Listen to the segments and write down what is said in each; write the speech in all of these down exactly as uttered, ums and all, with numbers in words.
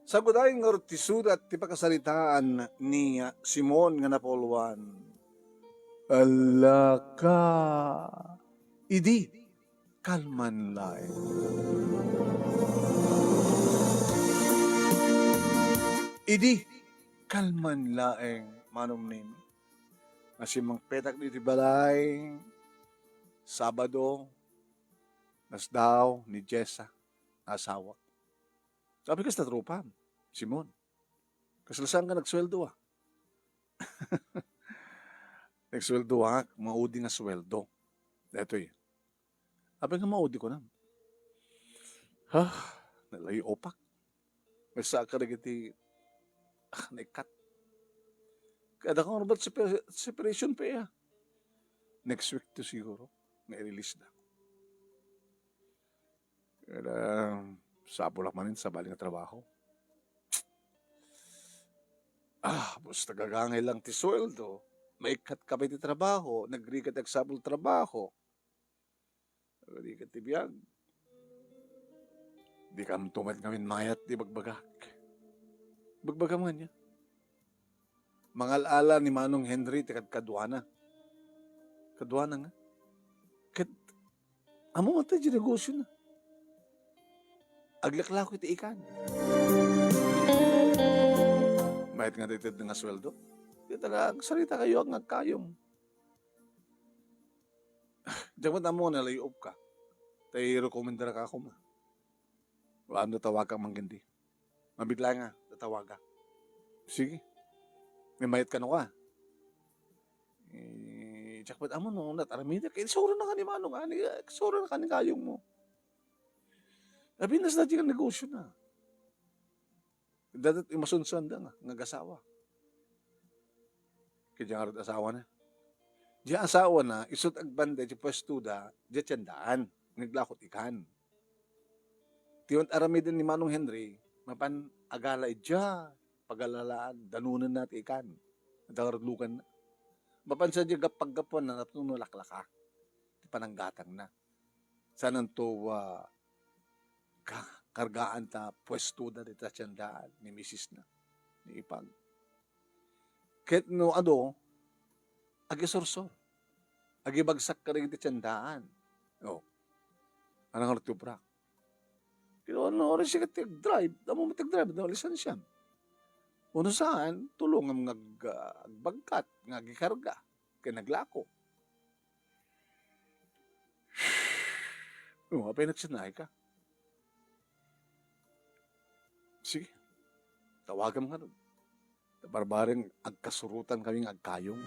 Sagud ay ngarud ti surat ti pakasaritaan ni Simon nga napauluan. Alaka. Idi, kalman laeng. Idi, kalman laeng, Manong Nemi. Nga simmangpetak ditoy balay, Sabado, nasdaaw ni Jessa, asawak. Sabi, kasta tropam, Simon. Kasla saan ka nagsueldo, ah? Nagsueldo, ah, maudi nga sueldo. Detoy. Sabi nga maudi ko na. Ha? Nalayopak. May saka dagiti, ah, naikkat. Kaya da kang rubat sepa-, separation pay, ah. Next week to siguro. Nga i-release na. Kaya, sabol ak manen sa bali nga trabaho. Ah, basta gagangay lang ti sueldo. Maikkat ka pa iti trabaho, nagrigat agsapul trabaho. Nagrigat ti biag. Di kam tumet ngamin mayat ti bagbagak. Bagbagam nga niya. Mangal-ala ni Manong Henry ti kadkaduana. Kaduana nga. Ket, amo nga ti negosyo na. Aglaklako iti ikan. Mayat nga ti ited nga sueldo. Di talaga, agsarita kayo ang agkayong. Diak met ammo nga nalayob ka. Tay rekomendar ka koma. Waan da tawagak manggendi. Mabigla nga, tatawagak. Sige. May mayat kano ka. Eh, diak met ammo no, nataramida. Kaya isura na ka ni Manong, ani, isura na ka ni kayong mo. Sabi, nas na di ka negosyo na. Dadat imasunsuanda nga, nga agasawa. Kaya nga asawa na. Di asawa na, isut agbanda, di pwesto da, di tiendaan, naglakot ikan. Ti aramiden ni Manong Henry, mapan agala idya, pagalalaan, danunen na ti ikan. Dagarlugan na. Mapan sa di paggapuan na, napno laklaka. Ti pananggatang na. Sananto, ah, ka-, kargaan ta puesto da dita tiendaan ni misis na, ni ipag. Ket no adu, agisursor. Agibagsak ka dagiti tiendaan. O. Anang artubrak? Kaya ano oras siya ti drive? Damo mo ti drive, no lisensyam. Uno saan, tulungam nga ag-, agbagkat, nga agikarga, kaya naglako. O, apay nagsinay ka? Sige, tawagam nga ron. Barbareng agkasurotan kami nga agkayong.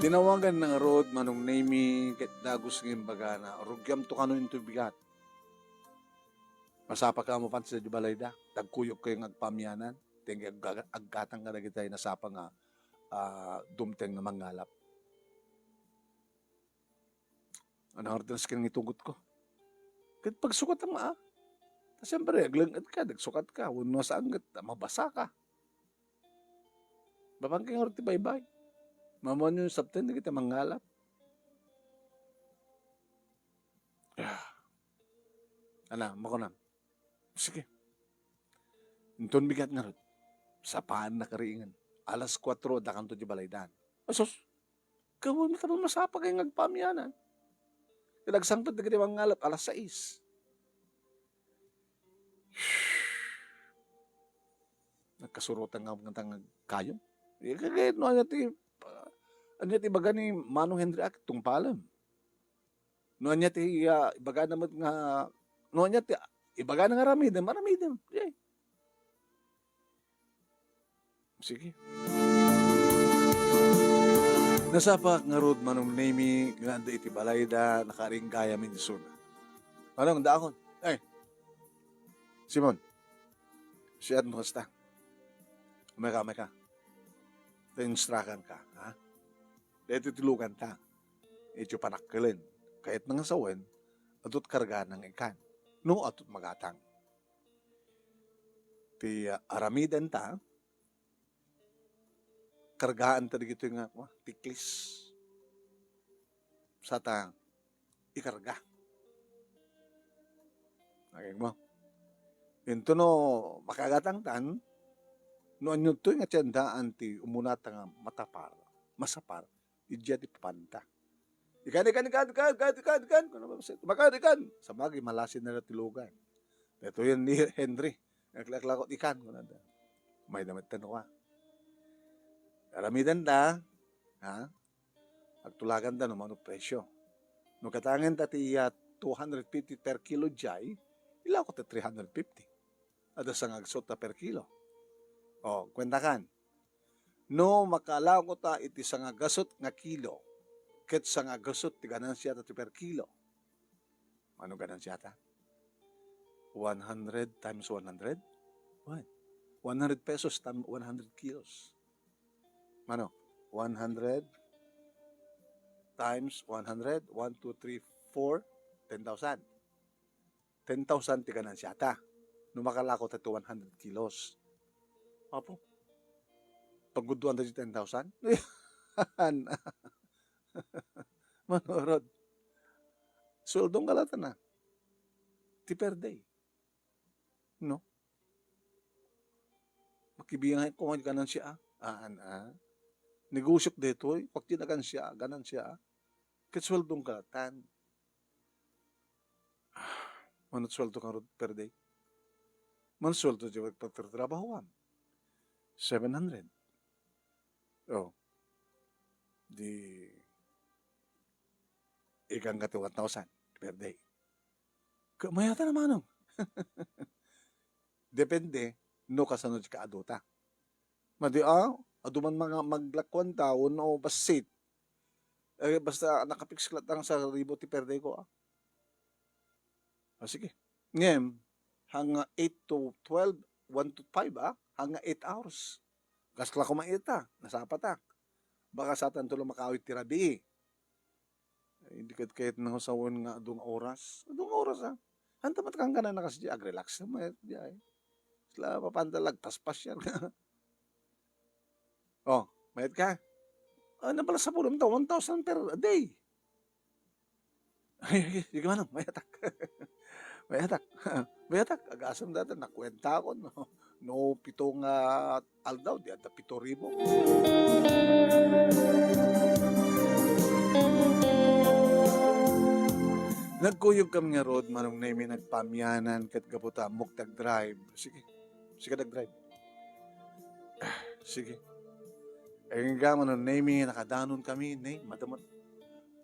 Tinawagan na ngarud, Manong Nemi, ket dagus nga imbagana, rugiam to kano into bigat. Masapa ka mo pan sa di balay da, tagkuyog kayo nga agpamianan, tengi agga-, aggatang nga dagitay nasapa nga, ah, dumteng nga mangalap. Ano nga rin ken itugot ko? Ket pagsukat ang maa. Ta siyempre, aglenget ka, nagsukat ka, wenno saan ket mabasa ka. Bapan kay nga rin ti baybay. Mamuan yung sabten, di kita mangalap. Ah. Ana, makunam. Sige. Inton bigat ngarud, sapaan na kariingen. Alas kuatro, adda kanto di balaydan. Asus, kawan ka masapa kay nga agpamianan. Kinagsangpet dagiti mangalap, alas sais. Nagkasurotan nga nga tang kayo. Eh, kagayat no, anya ti, anya ti baga ni Manong Henry ak, tungpalem. No anya ti, ah, ibagana met nga, no anya ti ibagana nga aramidem, aramidem. Yay. Sige. Nasapak ngarud, Manong Nemi, nga adda iti balayda, nakaringgayam insuna. Manong, daakon. Ay, Simon, siat mo kasta. Umay ka, umay ka. Tinstrakan ka, ha? Dahil titilugan ta. Iti panakkelen. Kayat nga sawen, adut karga nang ikan. No, adut magatang. Ti, ah, aramiden ta, kargaan ta dagitoy nga, wa, tiklis. Sa ta, ikarga. Naging mo. Into no, makagatangtan, no aniantoy nga tiendaan ti umunata nga matapar, masapar, idiay ti panta. Ikan, ikan, ikan, ikan, ikan, ikan, ikan. Kuno ba, "Makan, ikan." Sabagay, malasin na ti lugan. Daytoy ni Henry. Naklaklakot ikan, kuno da. May damit tano ka. Aramidan da, ha? Agtulagan da no mano presyo. No gatangen ta ti, ah, two hundred fifty per kilo jay, ilako ta three hundred fifty. Adda sangagasut ta per kilo. O, kuentakan. No makalaok ta iti sangagasut nga kilo, ket sangagasut ti ganansiata ti per kilo. Mano ganansiata? One hundred times one hundred? What? One hundred pesos times one hundred kilos. Mano? One hundred times one hundred, one, two, three, four, ten thousand. Ten thousand ti ganansiata. No makalako ta ti one hundred kilos. Apo. Pagguduan ta ti ten thousand? Yan. Manorod. Sueldong kalatan na. Ti per day. No? Makibiangay ko nga ganansia, ah. Aan, ah. Negosyo daytoy, pag ti nagansia, ganansia, ah. Ket sueldong kalatan. Mano sueldo nga rod per day? Mano sueldo ti pagtatrabahoam? Seven hundred. Oh. Di, ikkan ka ti one thousand per day. Ka-, mayata na manong. Depende no kasano ti kaaduta. Madi, ah, adu man mga maglakuan taon o basit. Eh, basta nakapiksiklat lang sa ribo ti per day ko, ah. Ah, sige. Ngem, hanga eight to twelve, one to five, ah, hanga eight hours. Kasla ko maita, nasapatak. Baka satan tulo makawit ti rabii. Ay, di ket kayat na sawen nga adu nga oras. Adu nga oras, ah. Anta met kangkana na kasi di agrelax na met di ay. Sila mapanda lagpaspas yan. Oh, mayat ka? Ah, nabala sa pulom ta, one thousand per day. Ay, ay, sige manong, mayatak. Mayatak. Mayatak. Agasem data, nakuenta ko, no? No, pito nga aldaw, di adda pito ribu. Nagkuyog kami nga rod, Manong Nemi, nagpamianan, ket gapu ta ammok ti agdrive. Sige. Sige, nagdrive. Ah, sige. Ay, nga, Manong Nemi, nakadanon kami, ne, madamot.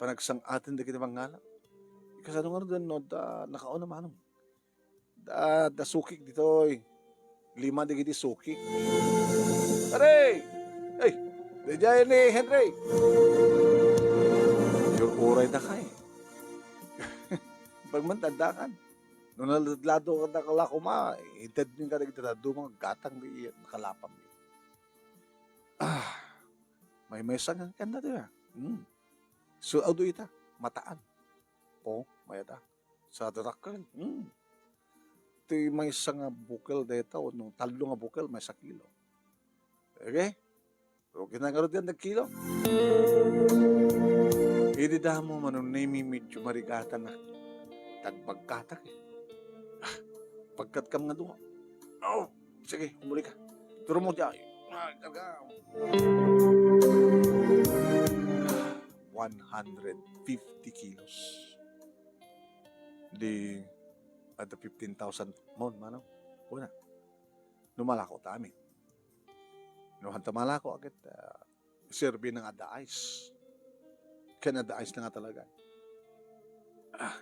Panagsang-aten dagiti mangala. Kasano nga rod, no, da, nakauna, Manong? Da, da sukik ditoy. Lima dagiti sukik. Pare! Ay, daydiay ni Henry. Uray da kay. Pagmantadakan. No naladlado ka da kala kuma, itedmin ka dagiti dadduma, gatang di nakalapam. Ah, maymaysa nga kanda, di ba? Hmm. So, adu ita, mataan. O, mayata. Sa dadakkel. Hmm. Ti maysa nga bukel dayta, no, tallo nga bukel, maysa kilo. Okay? So, kinangarod yan, nagkilo. Idi damo, Manong Nemi, medyo marigatan na. Tagbagkatak, eh. Ah, pagkat kam nga duma. Oh, sige, umuli ka. Turo mo di ay. Ah, karga. One hundred fifty kilos. Di, adda fifteen thousand mon, Manong. Kuna. No malako ta amin. No, hanta malako, agit, ah, serbi nang adda ice. Ken adda ice na nga talaga. Ah,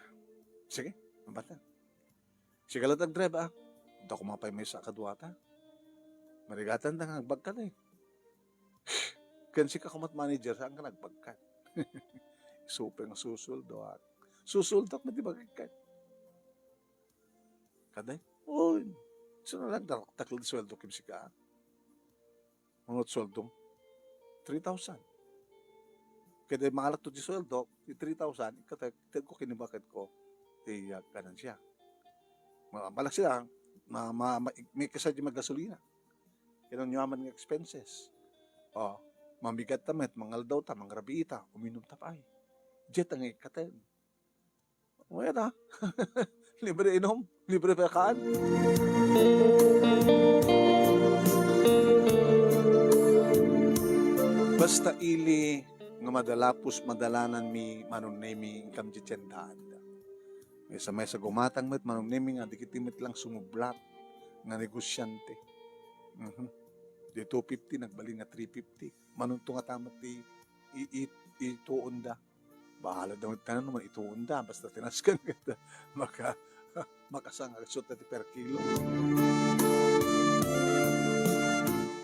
sige, mabatan. Sige, latag drive, ah. Da ko mapay may sa kaduata. Marigatan ta nga agbagkat, eh. Ken sika kumat manager, saan ka nagbagkat? Supeng susuldo, ah. Susuldo, madi bagagkat. Kaday? Oy, sino lang darok takil sueldo kim sika? Mangut sueldo? Three thousand. Kada malak to ti sueldo, ti three thousand, ikatag, itag ko kinibakat ko, ti, ah, ganansiya. Ma-, malak sila, ma-, ma-, ma-, may kasa di maggasolina. Yan ang yaman nga expenses. Oh, mamigat ta met, mangaldaw ta, mangrabii ta, uminom ta pay. Jet ang ikatag. Mayat, ah. Libre inom. Libre pay a kaan? Basta ili nga madalapos, madalananmi, Manong Nemi, inkam ti tiendaanda. Maysa-maysa gumatang met, Manong Nemi, nga dagiti met lang sumublat nga negosiante. Mhm. Di two fifty, nagbalin nga three fifty. Manunto nga tamat ti i-, i-, ituonda. Bahala da met tanan no man ituonda, basta tinasken ket maka-, makasanga ket suot ti per kilo.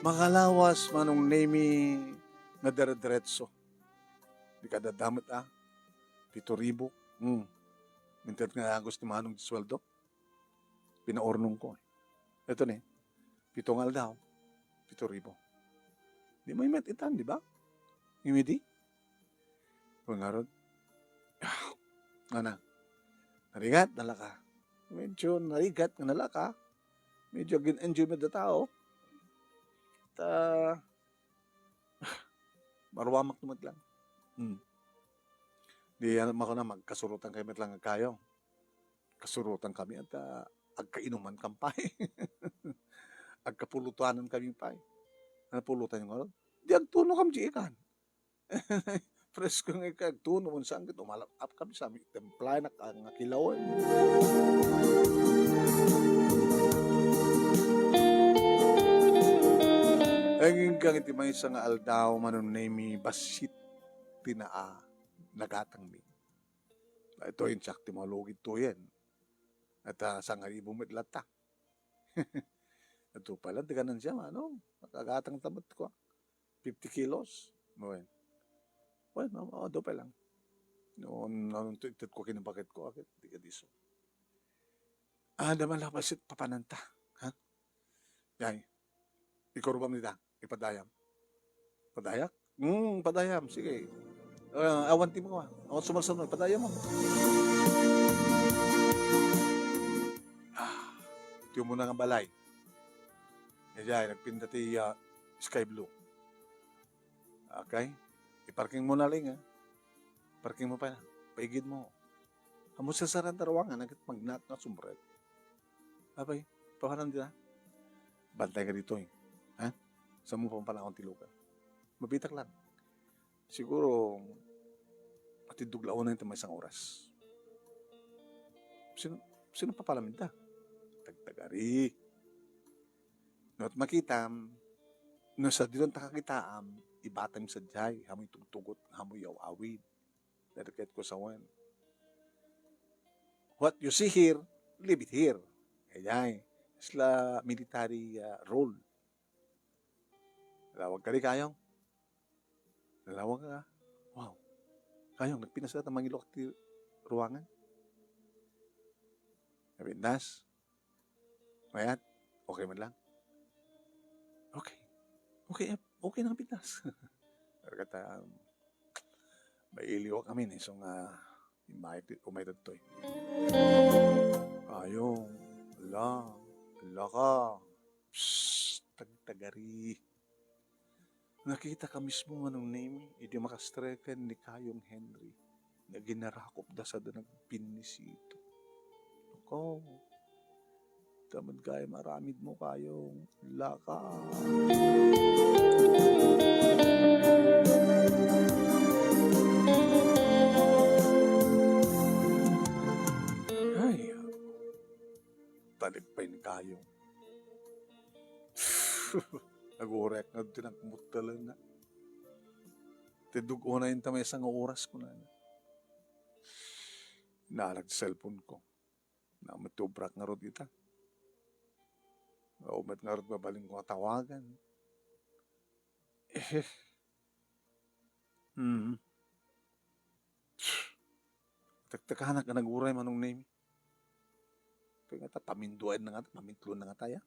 Makalawas, Manong Nemi, nga dire-diretso. Di ka dadamot, ah. Pito ribu. Hmm. Inted nga agos ti Manong ti sueldo. Pinaurnong ko, eh. Ito ni, pito nga aldaw, pito ribu. Di mo imet itan, di ba? Ngimidi? Kung ngarud, ah, ana, narigat, nalaka. Medyo narigat nga nalaka. Medyo gin-enjoy mo da tao. Ta, maruamak naman lang. Hmm. Di, ano, mako na, magkasurutan kayo met lang agkayo. Kasurotan kami, at, ah, agkainuman kam pay. Agkapulutuanan kami pay. Ano pulutan yung ngarud? Di agtuno kam di ikan. Presko nga ika agtuno, kung saan ket umalap-ap kami sa mi-, templay na ka-, nga kilawen. Ay, ngin kang iti maysa nga aldaw, Manong Nemi, bassit ti naa, nagatangmi. Ito yung tsak ti malugit to yan. At, ah, sangaribu met latta. Ito pala, di ka nang siya, ano? Nakagatang tamat ko, ah. Fifty kilos. Wen. Wen, no? Oh, do pa lang. Noon, noon to, itit ko kinabaket ko, akit, di ka diso. Ah, daman lang pasit papananta. Ha? Yay. Ikaw rubam nita. Ipadayam. Padayak? Hmm, padayam. Sige. Ah, awan ti mo, ah. Awan sumalsal mo. Padayam mo. Ah, tiyo mo na nga balay. Idiay, nagpinta ti, ah, sky blue. Okay? I-parking mo na lang, ah. Parking mo pa na. Paigid mo. Amo sa sarang ruangan, agit magnak nga sumrek. Apay, papanan dita? Bantay ka ditoy. Ha? Sa mo pang panahon ti lugar. Mabitak lang. Siguro, atiddog la unay ti maysa nga oras. Sino, sino papalamin ta? Tagtagari. No, at makitam, no, sa dinon ta kakitaam, ibatam sa jay, hamoy tugtugot, hamoy yaw-awid. Dadaket ko sa wen. What you see here, leave it here. Ayay. Isla military, ah, rule. Nalawag ka di, Kayong? Nalawag ka? Wow. Kayong, nagpinas ka, mangilok ti ruangan. Napintas? Mayat? Okay man lang? Okay. Okay, okay na pintas. Pero kata, um, mailiw kami ni, so nga, immay-, umay dagtoy. Kayong, ala, ala ka. Psst, tagtagari. Nakita ka mismo, Manong Nemi, idi makastreken ni Kayong Henry, nga ginarakop da sada nagpinnisito. Nako, tamad gayam aramid mo, Kayong. Laka. Ay, talipay ni Kayong. Nagurek nga tinangkmot talaga. Ti dug-una inta maysa nga oras, kunana. Naalag ti cellphone ko. Naamet ti ubrak ngarud ita. Naamet ngarud mabalin ko nga tawagan. Eh. Hmm. Tektekanak nga naguray, Manong Nemi. Kaya nga ta, paminduan na nga ta, pamintlo na nga tayo.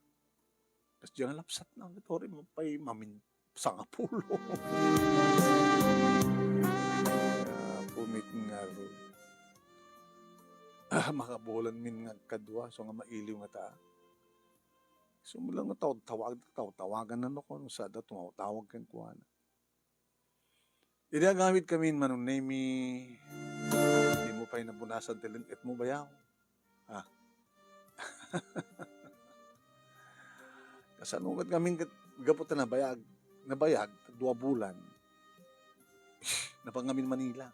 Kas diyan nga lapsat na, nga tori mo pa'y mamin-, sangapulo. Ah, pumit nga ro. Ah, makabulan min nga kadwa, so nga mailiw nga ta. So, mo lang nga tawag, tawag, tawag, tawagan na no, kung sada tumawag, tawag kang kuana. Idi agamit kami, Manong Nemi, di mo pa'y nabunasan ti leng-et mo, bayaw. Ah. Kasano met ngamin ket gapu ta nabayag, nabayag, dua bulan. Napan ngamin Manila.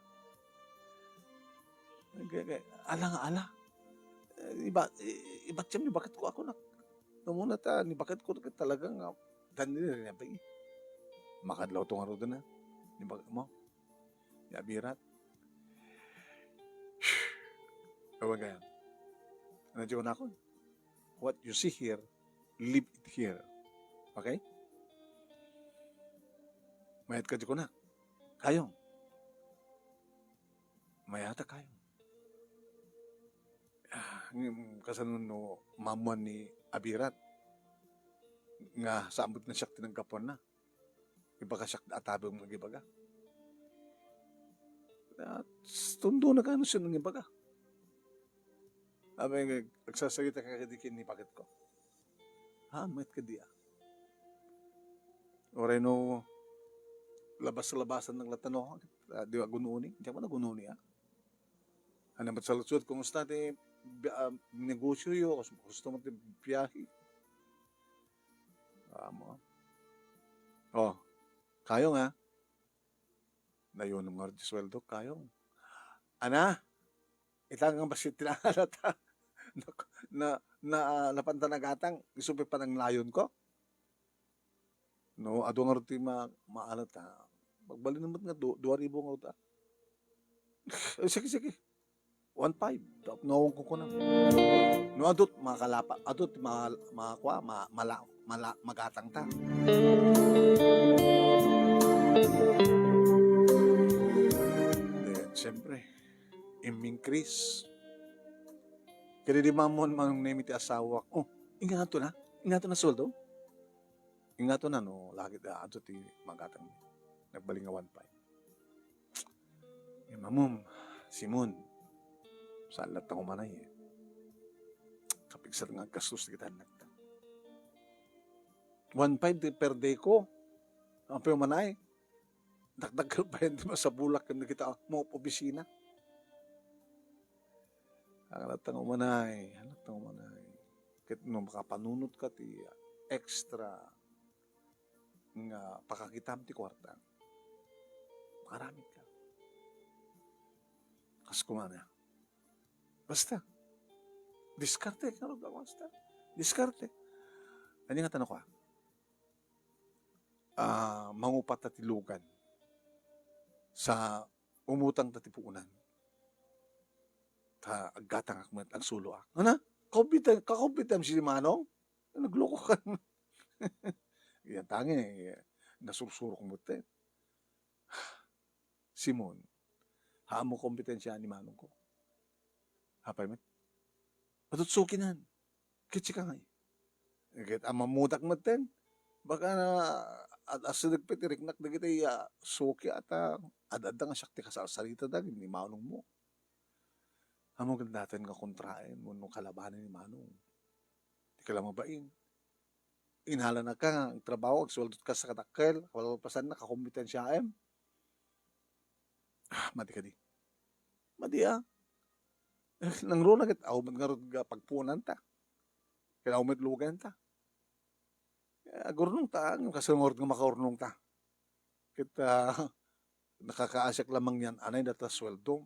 Kaya, kaya, ala nga ala. Eh, iba, i-, ibatyam ni baketko ako nak. Namuna ta, ni baketko ket talaga nga, dan nila rin abay. Makadlaw to nga rodan na. Ni bak-, mo? Ni Abirat. Awan kaya. Ano di ko nakon? What you see here, live it here. Okay? Mayat ka di ko na. Kayong. Mayata kayong. Ah, ngem, kasano no maammuan ni Abirat nga saan met nga siak ti naggapuanna? Ibaga siak a tabeng nga ibaga. At s-, tundo na kano siya nang ibaga. Abay, ag-, agsasarita ka kadi ken ni baketko. Ha, met kadi, ah. Uray no labas-labasan ng latano, ah, di agununi. Di ako nagununi, ah. Ano met saludsod, kumusta ti bi-, ah, negosyo yo? Kus-, kumusta met ti biyahe? Amo. Oh, kayo nga. Nayunom nga ti sueldo, kayo. Ana, ita nga bassit ti nangalata. Na, na, na, ah, napanta nagatang, isu pay pananglayon ko. No, adu nga rod ti ma-, maalat, ha. Magbalin met nga du-, dua ribu nga rod, ha. Eh, sige, sige. One five. Tapno akong kukunan. No, adut, makalapa, adut, ma-, makakua, ma-, mala-, mala-, magatang ta. Then, siyempre, im-increase. Kaya di mamon manong nemi ti asawa. Oh, ingato na? Ingato na sueldo? Ingato na no, lagi da, adto ti magatang. Nagbalin nga one five. Eh, mamum, Simon, saan latta ko manay, eh. Kapigsat nga aggastos ti kita nagta. One five ti per day ko. Ang pay manay. Dakdakkel pay ti masapulak ken dagita nga opisina. Ang latta nga umanay, ang latta nga umanay. Ket no makapanunot ka ti extra nga pakakitam ti kuarta, makaramid ka. Kas kumana. Basta. Diskarte, kano ba, basta. Diskarte. Ania nga tanok, ah? Ah, mangupat ta ti lugan sa umutang ta ti puonan. Ta aggatangak met, agsuloak. Ana? Kaumpitan, kaumpitan si Manong? Naglokokan. Yan tangi, nasursurok mo te. Simon, haan mo kompetensya ni Manong ko. Apay met? Adut sukinan. Ket sika ngay. Ket a mammudak metten. Baka na, at asideg pay ti riknak dagiti, ah, suki at, ah, ad-adda nga siak ti kasalsalita dagiti ni Manong mo. Amo ket daten nga kontraen wenno kalabanen ni Manong. Ti kala mabain. Inhalanaka nga agtrabaho, agsueldot ka sa kadakkel, kalpasanna, kakompetensiaem. Ah, madi kadi. Madi, ah. Eh, nangruna ket, aw met ngarud nga pagpuonanta. Ket aw met lugenta. Eh, agurnongta, ngem kasano ngarud nga makaurnongta? Ket, ah, nakakaasiak lamang yan, anay data sueldo.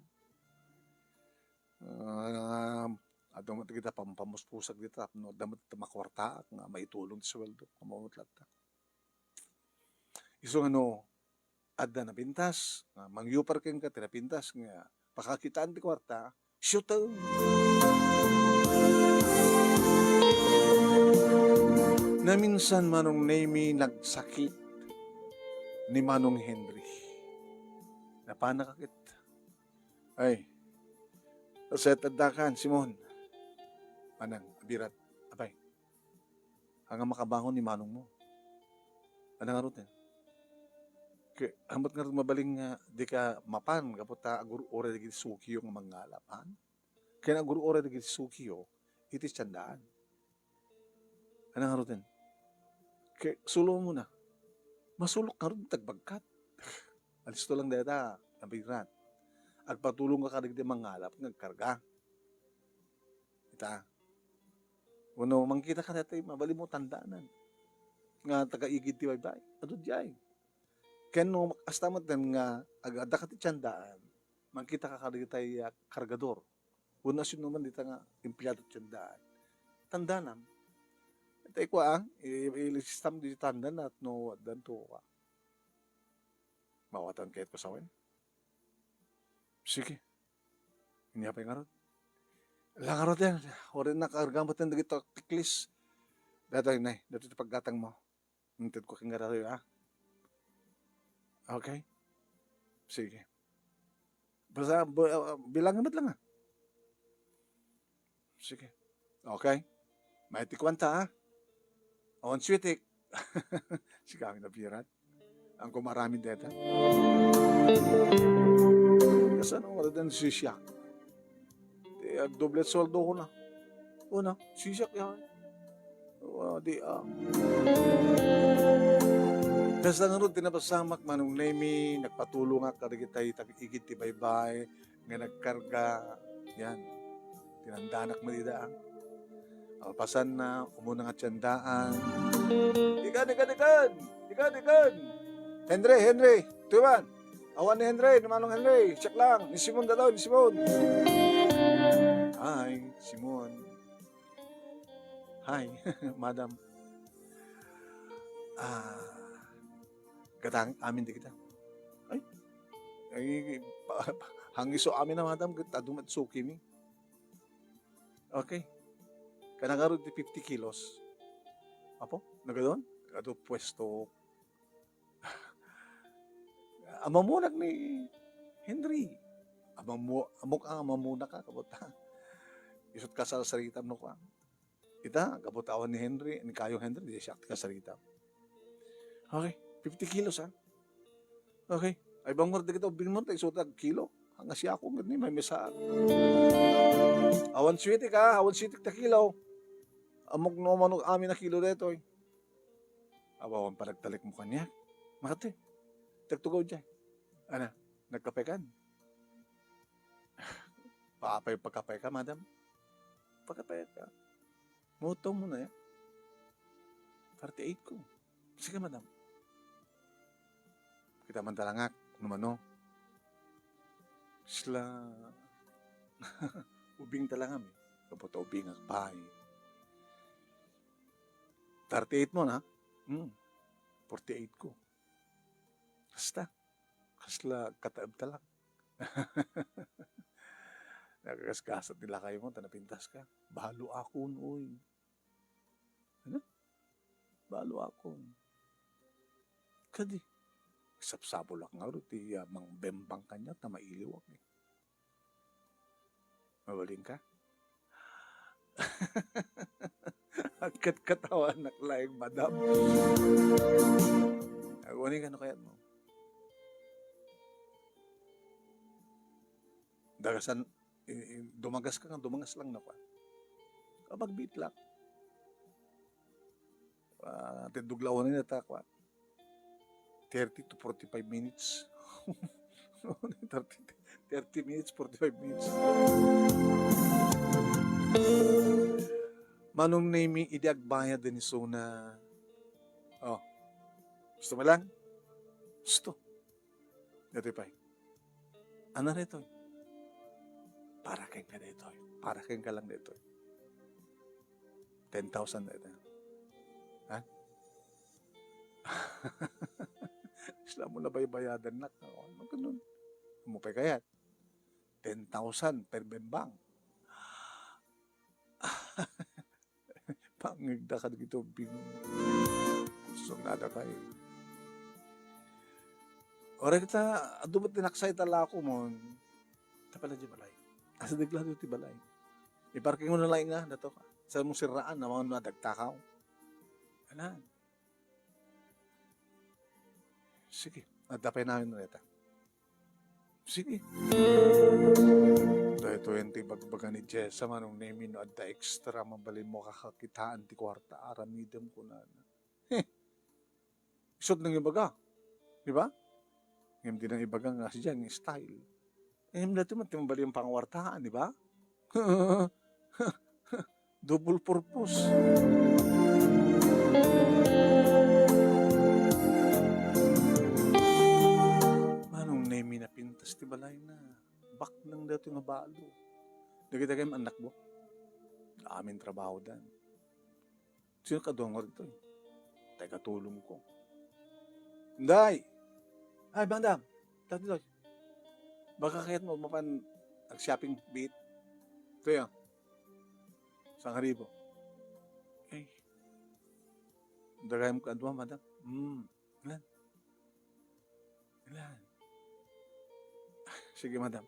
Ah, adu met kita pampamuspusak dita, no, adda met makuartaak nga maitulong ti sueldo, amo met latta. Isu nga no, adda napintas, nga mangyupar kenka ti napintas nga pakakitaan ti kuarta, siutem. Naminsan Manong Nemy nagsakit ni Manong Henry. Napanak ket. Ay, set addakan, Simon. Manang, abirat. Apay. Haan nga makabangon ni manong mo. Ania ngarud, eh? Ke-, haan met ngarud mabalin nga dika mapan gapu ta agur-uray dagiti sukiyo nga mangngalap, haan? Ken agur-uray dagiti sukiyo iti siandaan. Ania ngarud, eh? Ke-, sulomo na. Masulok ngarud ti agbagkat. Alisto lang dayta, abirat. Agpatulongka kadagiti mangngalap nga agkarga. Ita. Wenno mangkita ka daytoy, mabalin mo tandanan nga taga-igid ti baybay. Adu diay. Ken no kasta met nga ag-, adda ka ti tiendaan, mangkita ka kadagitay, ah, kargador. Wenno asino man dita nga empleyado ti tiendaan. Tandanam. Itay kua, ah, i-, ilisistam di tandanat no addanto ka. Mawatan kayat ko sawen? Sige. Inya pay ngarud. La ngarud yan. Warin nakarga met dagiti tiklis. Datoy, nay. Datoy ti paggatang mo. Inted ko ken ngarud, ha? Okay? Sige. Basta, bu-, ah, bilangan met lang, ah. Sige. Okay? Maiti kuanta, ha? Awan suitik. Sige, amin na birat. Ang kumaramid deta. Kasano nga rin sisiak? Ti agdoble sueldo ko na. Una, sisiak yan. Wa, di, ah. Kasta ngarud ti napasamak, Manong Nemy, nagpatulongak kadagitay tag-igid ti baybay nga nagkarga. Yan. Tinandanak met ida, ah. Kalpasanna, umuna nga tiendaan. Ikan, ikan, ikan! Ikan, ikan! Henry, Henry! Tuwan! Awan ni Henry, ni Manong Henry. Check lang. Ni Simon dadaw, ni Simon. Hi, Simon. Hi, madam. Ah, gatang amin di kita. Ay, ay, pa, pa, hangiso amin na madam, ket adu met suki mi. Okay. Kana ngarud ti fifty kilos. Apo, nagadon? Adu puesto. Amamunak ni Henry. Amamu-, amok ang amamunak ka, kabot. Isut ka sa sarita no ka. Ita, kabot awan ni Henry, ni Kayo Henry, di siya ti kasarita. Okay, fifty kilos, ha? Okay. Ay, bangor di kita ubing mo, tay isut ag kilo. Ang asya ko, gani, may mesa. Awan suitik, ha? Awan suitik ta kilo. Amok no, manok, amin na kilo detoy. Abawan pa nagtalik mo kaniak. Makati. Tagtugaw diay. Ana, nagkape kan? Paapay, pagkape ka, madam? Pagkape ka. Moto mo na yan. Thirty-eight ko. Sige, madam. Kita man talangak, no mano. Sila, ubing talangam eh. Kapag ubing ak bahay. Thirty-eight mo na? Hmm. Forty-eight ko. Basta. Kasla kataeb talak. Nakagasgasat ni lakay mo, ta napintas ka. Balo akon, oy. Ano? Balo akon. Kadi, sapsapulak nga ro, ti, ah, mangbembang kanya, ta mailiwak eh. Mabalin ka? Agkatkatawanak laeng, madam. Aguni, kano kayat mo? Dagasan, i-, i-, dumagas ka nga, dumangas lang na kuan. Kapag bitlak. Ah, tindog lawan na ta kuan. Thirty to forty-five minutes. Thirty, thirty minutes, forty-five minutes. Manong Nemy, idi agbayad ni Sona. Oh. Gusto mo lang? Gusto. Dati pa. Ano na ito? Para kenka daytoy. Para kenka lang daytoy. Ten thousand daytoy. Ha? Isla mo na baybayadan nak. Ano ganun? Mo pa kayat? Ten thousand per bembang. Pangngegda kadagiti ubbing. Kurso nga adda kay. Oray kita, adu met ti naksay ta lako mon. Ta pala di balay. Asa dagla ti balay. Iparking mo na lang nga, dato ka. Sa mo siraan, na mga nadagtakaw. Anan. Sige, adda pay namin reta. Sige. Daytoy ti bagbaga ni Jessa, Manong Nemy, no adda extra, mabalin mo kakakitaan ti kuarta, aramidem kunana. Heh. Isut nangibaga. Di ba? Ngem di nangibaga nga siya ang style. Ngem dati man ti mabalin panguartaan, di ba? Double purpose. Manong Nemi napintas ti balayna. Baknang daytoy nga balo. Dagiti kayam annakko. Amin trabahodan. Sino kadua nga ditoy? Taga tulongko. Inday! Ay, madam! Ditoy. Baka kayatmo mapan ag-shopping bit. Ito yan. Sangaribo. Ay. Dagayam kadua, madam. Hmm. Ilan? Ilan? Sige, madam.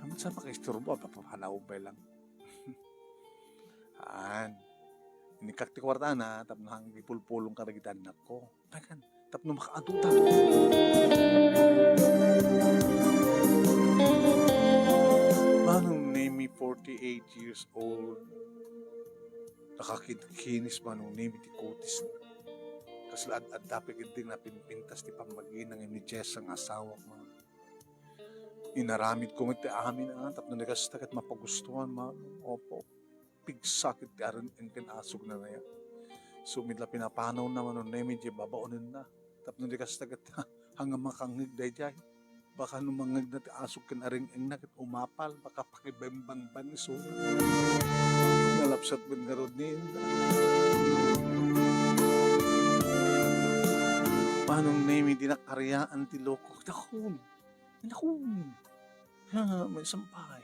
Amat sa makaisturbo, papapanaw pay lang. Haan. Inikak ti kwartana, tapno hanggang ipulpulong ka dagiti annakko. Tagan, tapno makaadu ta. Manong Nemi, forty-eight years old. Nakakidkinis Manong Nemi ti kutis. Kasla ad-adda pay ketdi nga napinpintas ti pammagina ni Jessa nga asawak, Manong. Inaramidko met ti amin, ah, tapno ni kasta ket mapagustuhan, Manong. Opo. Pigsa ket ti areng-eng ken asugna aya. Sumit la pinapanawna Manong Nemi diay babaonenna. Tapno ni kasta ket, hanggang makangngeg daydiay. Baka no mangngegna ti asug ken areng-engna ket umapal, baka pakibembanban isu. Nalapsat met ngarud ni Inday. Manong Nemi, dinak ariaan ti loko. Dakun. Dakun. Ha, may sampay.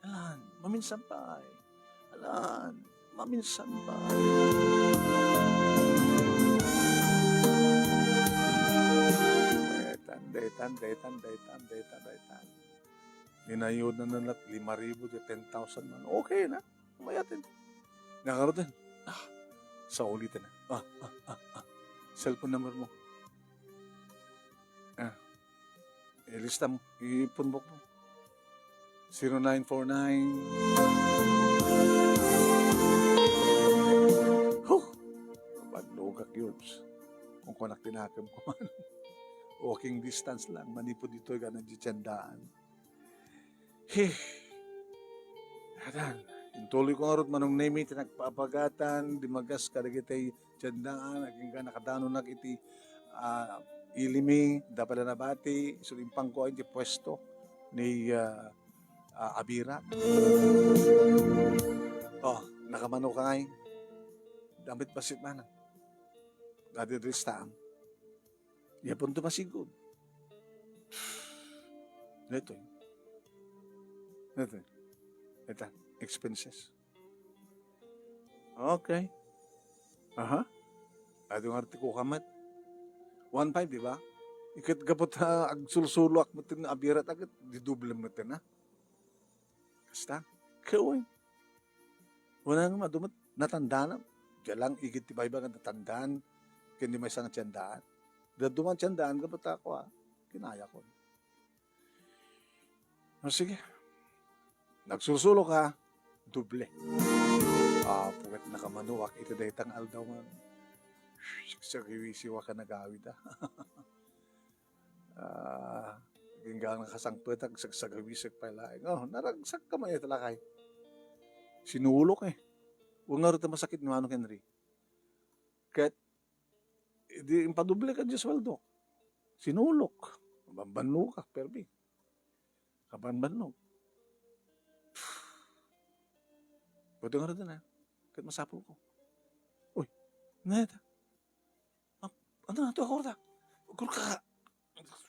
Alan, maminsan pay. Alan, maminsan pay. Daytan, daytan, daytan, daytan, daytan, daytan. Inayodna na la't lima ribu ti ten thousand man. Okay na. Umayaten. Nakarutan. Ah, sa ulitan na. Ah, ah, ah, ah. Cellphone number mo. Ah. Ilista mo. Ipunbok mo. Zero nine four nine. Huh! Banlugak, George. Kung kunak tinakem ko man. Walking distance lang. Manipod ditoy ka nagtsitsendaan. He. Atan, intuloy ko ngarud Manong Nemi ti nagpaapagatan, dimagas kadagiti tiendaan, agingga nakadanonak iti, ah, ili mi, da pay la nabati, isu impangko iti puesto ni, ah, ah, Abira. Oh, nakamano ka ngay? Damit basit man. Adi dris taam. Yapon to masigud. Daytoy. Daytoy. Ita, expenses. Okay. Aha. Adu nga artiko ka met. One five, di ba? Iket gapu ta agsulsuloak met nga Abira ta ket, di doble met na. Kasta? Kawen. Wala nga madu met, natandaan. Diay lang igid ti baybay nga natandaan. Ken di maysa nga tiendaan. Dadduma nga tiendaan, gapu ta ako, ah. Kinayakon. O, sige. Nagsulsuloak, doble. Ah, puket nakamanoak iti dayta nga aldaw nga sagsagawisiak a nagawid, ah. Ah, agingga nakasangpet, agsagsagawisek pay laeng. Oh, naragsak ka man iti lakay. Sinulok, eh. Wen ngarud ti masakit ni Manong Henry. Ket, di impadoble ka diay sueldo. Sinulok. Bambanno ka, permi. Kabanbannog. Pwede nga rin na. Kahit masapul ko. Uy, neta. Ap-, ano na to, ako ta? Gurka.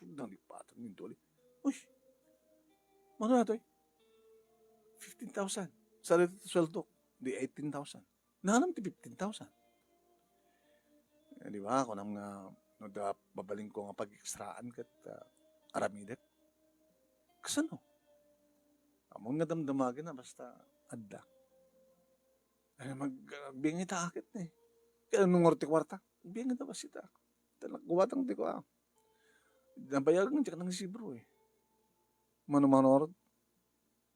Nalipatan yung doli. Uy, ano na to eh? Fifteen thousand. Sa rito sweldo, di eighteen thousand. Nanam ti fifteen thousand. Eh, di ba? Kunam nga, no, da, babaling ko nga pag-extraan ket, ah, aramidek. Kasano? Amon nga damdamagen na basta adda. Ay, mag-, agbiang ita akit eh. Kaya nung orte kwarta, agbiang ita basita. Talaga, kuwatang ti ko, ah. Nabayagan ti kanang sibro eh. Mano-mano orot.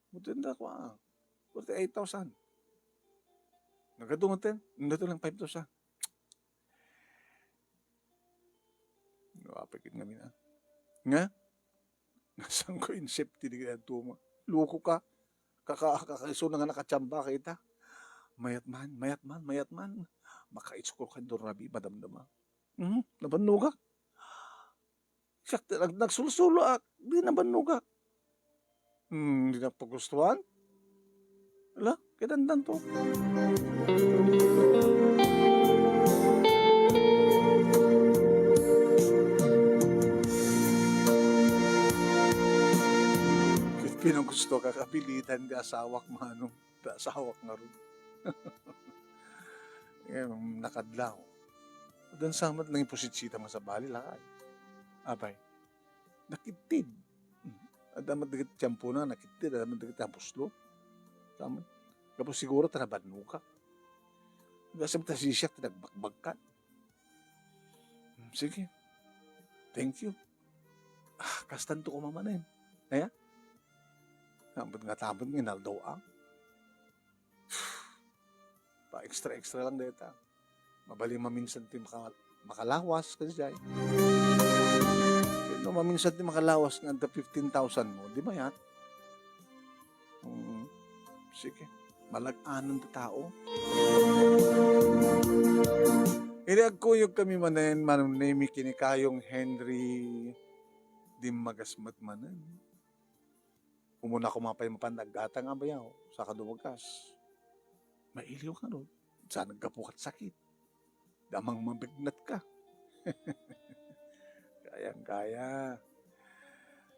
Buti na ko, ah. Forty-eight thousand. Nagadu nga ten, nagadu lang five thousand. Napikit nga mina. Nga? Saan ko in safety di kaya tuma? Loko ka. Kaka-, kakaisuna nga nakachamba ka ita. Mayat man, mayat man, mayat man. Makaitsuko ka, Don Rabi, madamdama. Mhm, nabannogak. Siak ti nag-, nagsulsuloak, di nabannogak. Hmm, di na pagustuhan? Ala, kinandan to. Ket pinagusto ka kapilitan ti asawak, manong. Ta asawak ngarud. Ngem, nakadlaw. Addan sa met nangipusitsita nga sabali, lakay. Apay, nakittid. Adda met dagiti tiempona, nakittid, adda met dagiti napuslo. Sa met, gapu siguro ta nabannogak. Gasem ta sisiak ti nagbakbagkan. Hmm, sige. Thank you. Ah, kastanto koma manen. Aya? Ambet nga tabet nga inaldaw-am. Pa-extra-extra lang dayta. Mabalin maminsan ti maka-, makalawas, kadaydiay. No maminsan ti makalawas nga adda fifteen thousand mo, di mayat. Mm, sige. Malag-anan ti tao. Idi agkuyog kami manen, Manong Nemi, ken ni Kayong Henry, dimmagas met manen. Umuna koma pay mapan aggatang a bayaw, saka dumagkas. Mailiw ka no, sa naggapu kat sakit. Damang mabignat ka. Kayang-kaya.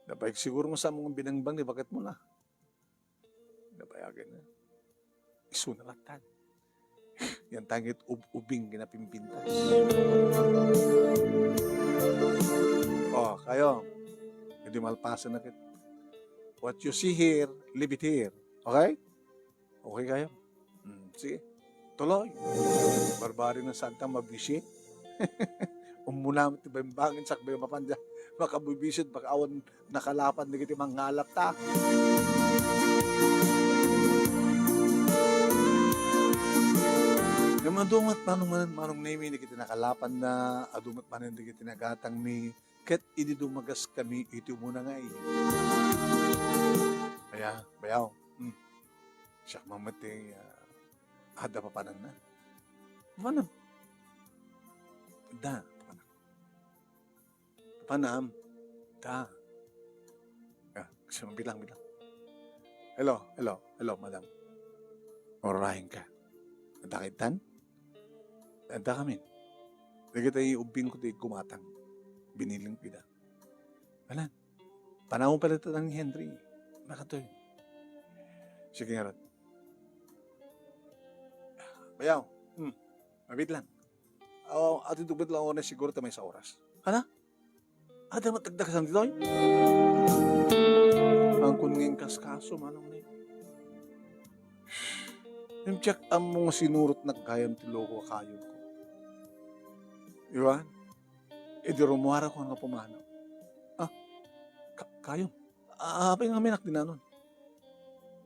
Nabayag siguro mo sa mong binangbang ni baket mo na. Nabayagan na. Isu na latan. Yan tangit ub-ubing kinapimpintas. Oh, kayo. Hindi malpasan na kit. What you see here, leave it here. Okay? Okay kayo? Hmm, sige. Tuloy. Barbari na santa mabisi. Umuna ti bembangin sakbay mapan dia. Makabibisit, baka awan nakalapan dagiti mangngalap ta. Ngem adu met manen, Manong Nemi, dagiti nakalapanna, adu met manen dagiti nagatangmi, ket idi dumagas kami iti umuna nga ay. Aya, bayaw. Hmm. Siak mamati, ah, adda papananna. Papanam. Da, papanam. Papanam. Da. Ah, kasi bilang, bilang. Hello, hello, hello, madam. Orahin ka. Adda ka itan? Adda kami. Dagiti ubbing ko ti kumatang. Biniling ko ida. Alan, panawon pala ito ni Henry. Nakatoy. Sige nga ron. Bayaw. Hmm. Mabit lang. Aw, ati dugmet lang oras siguro ta may sa oras. Hala? Ada matagdagasan ditoy? Ang kun nga inkaskaso, manong ni. Yung tiyak ammo nga sinurot nagkayam ti loko a kayo ko. Iwan? Idi rumuara ko nga pumanaw. Ah, ka-, kayo? Ah, apay nga minak dinanon?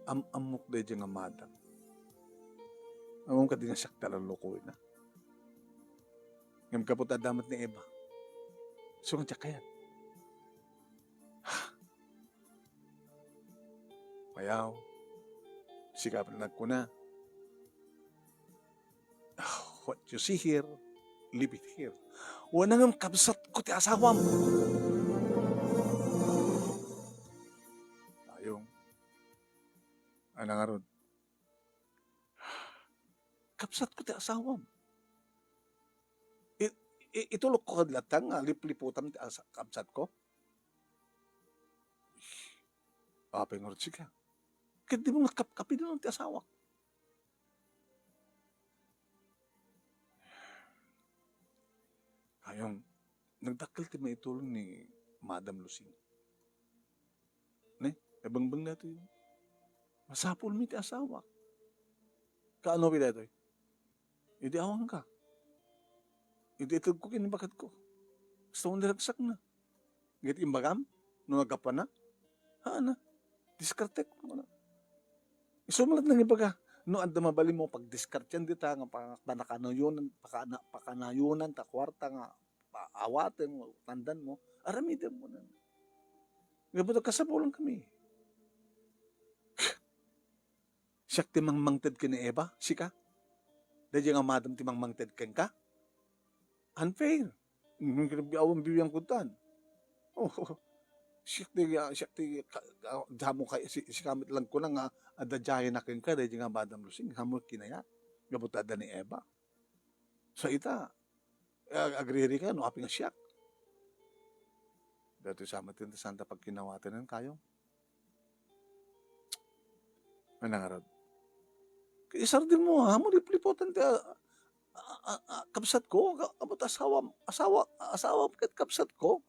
Am-, ammok daydi nga madam. Ammom kadi nga siak ti lulukoy na. Ngem gapu ta adda met ni Eva. Isu nga diak kayat. Mayaw. Sika pay nagkuna. Ah, what you see here, leave it here. Wen ngem kabsatko ti asawam. Ayong. Ana ngarud? Kabsatko ti asawam. I-, i-, itulokko kad latta nga lipliputam ti asa-, kabsatko? Apay ngarud sika? Ket dimo nga kapkapi ti asawak. Ayong, nagdakkel ti maitulong ni Madam Lucy. Ne, nabengbeng daytoy. Masapulmi ti asawak. Kaano pay daytoy? Idi awanka. Idi itedko ken ni baketko. Basta awan di ragsakna. Ket imbagam, no naggapuana? Haana. Diskartek, kuna. Isu met latta nga ibaga, no adda mabalinmo pagdiskartean dita nga pa-, panakanayonan, pakana-, pakanayonan ta kuarta nga pa-, awaten mo, tandan mo, aramiden mo na. Nga buta kasapulan kami. Siak ti mangmangted ken ni Eva, sika? Daydiay nga madam ti mangmangted kenka? Unfair. Mm, grabe, awan bibiyan kutan. Oh, siak ti, ah, siak ti ka-, ka-, damo kay, si, sika met lang kuna nga adda daydiay na kenka, daydiay nga madam Rosing, damo kinayat. Gapu ta adda ni Eva. So ita, ag-, agriri ka no apay nga siak. Daytoy sa met ti saan ta pagkinawatanen kayo. Ania ngarud? Isardengmo, ha? Mo liplipotan ti, a, a, a, kabsatko, ka-, apo ta asawam, asawa, asawam ket kabsatko.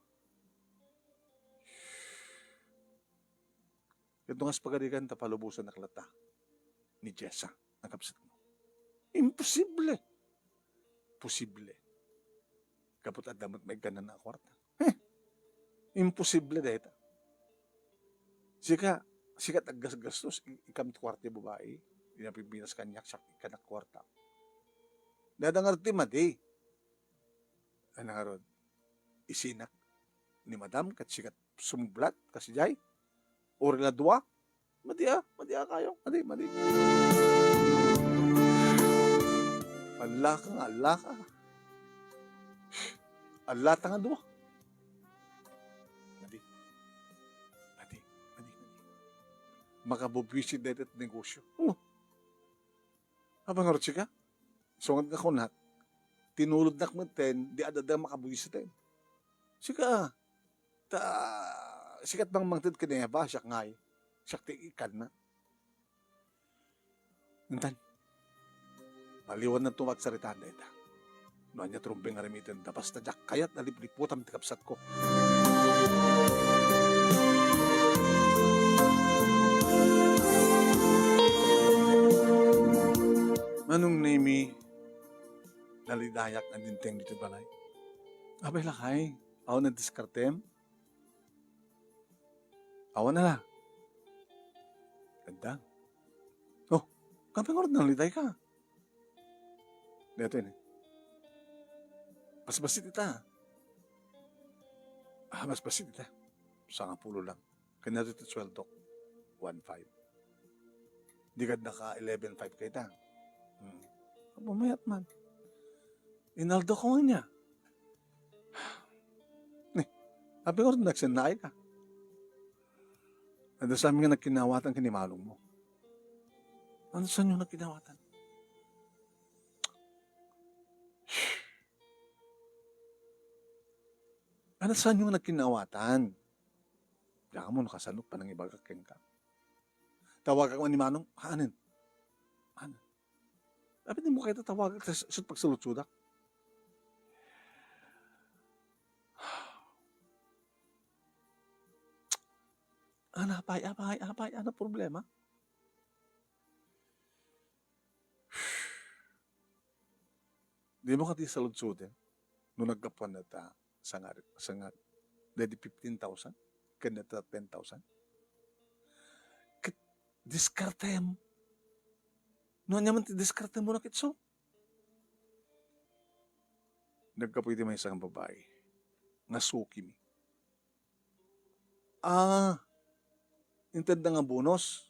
Ket no kas pagarigan ta palubosannak latta ni Jessa, a kabsatmo. Imposible. Posible. Gapu ta adda met maikkanna a kuarta. Heh! Imposible dayta. Sika, sika ti aggasgastos, i-, ikam ti kuarta ti babai. Dina pimpinas kaniak, siak ikkannak kuarta. Dada ngarud ti madi. Ania ngarud? Isinak ni madam, ket sika ti sumublat, kas idiay? Uray la dua? Madi a, madi a kayo. Madi, madi. Allaka nga, allaka. Allata nga dua. Madi. Madi, madi, madi. Makabubuisit dayta ti negosyo. Hmm. Apay ngarud sika? Sungat nga kunak, tinulodnak metten, di adda makabuisiten. Sika, ta, sika ti mangmangted ken ni Eva, siak ngay, siak ti ikkanna. Intan, maliwanna ti magsaritaan dayta. No ania ti rumbeng nga aramidenda, basta diak kayat a liplipotam ti kabsatko. Manong Nemi, nalidayak nga dimteng ditoy balay. Apay lakay, awan a diskartem? Awan a la. Adda. Oh, apay ngarud naliday ka? Daytoy ni. Basbasit ita. Ah, basbasit ita. Sangapulo lang. Kaniato ti sueldok. One five. Di kad naka eleven five kayta. Hmm. Bumayat man. Inaldo ko nga niya. Ni, apay ngarud nagsennaay ka? Adda sa amin nga nagkinawatan ken ni manong mo. Ania saan nga nagkinawatan? Ania saan nga nagkinawatan? Diak ammo no kasano panangibagak kenka. Tawagak man ni manong, anen? Anen? Apay dimo kayat a tawagak ta isu ti pagsaludsodak? Ania pay, apay, apay, ania problema? Dimo kadi saludsoden no naggapuan dayta sanga, sanga, daydi fifteen thousand, ken dayta ten thousand? Ket diskartem. No ania man ti diskartem mo na ket isu? Naggapu iti maysa nga babai nga sukimi. Ah, intedna nga bonus.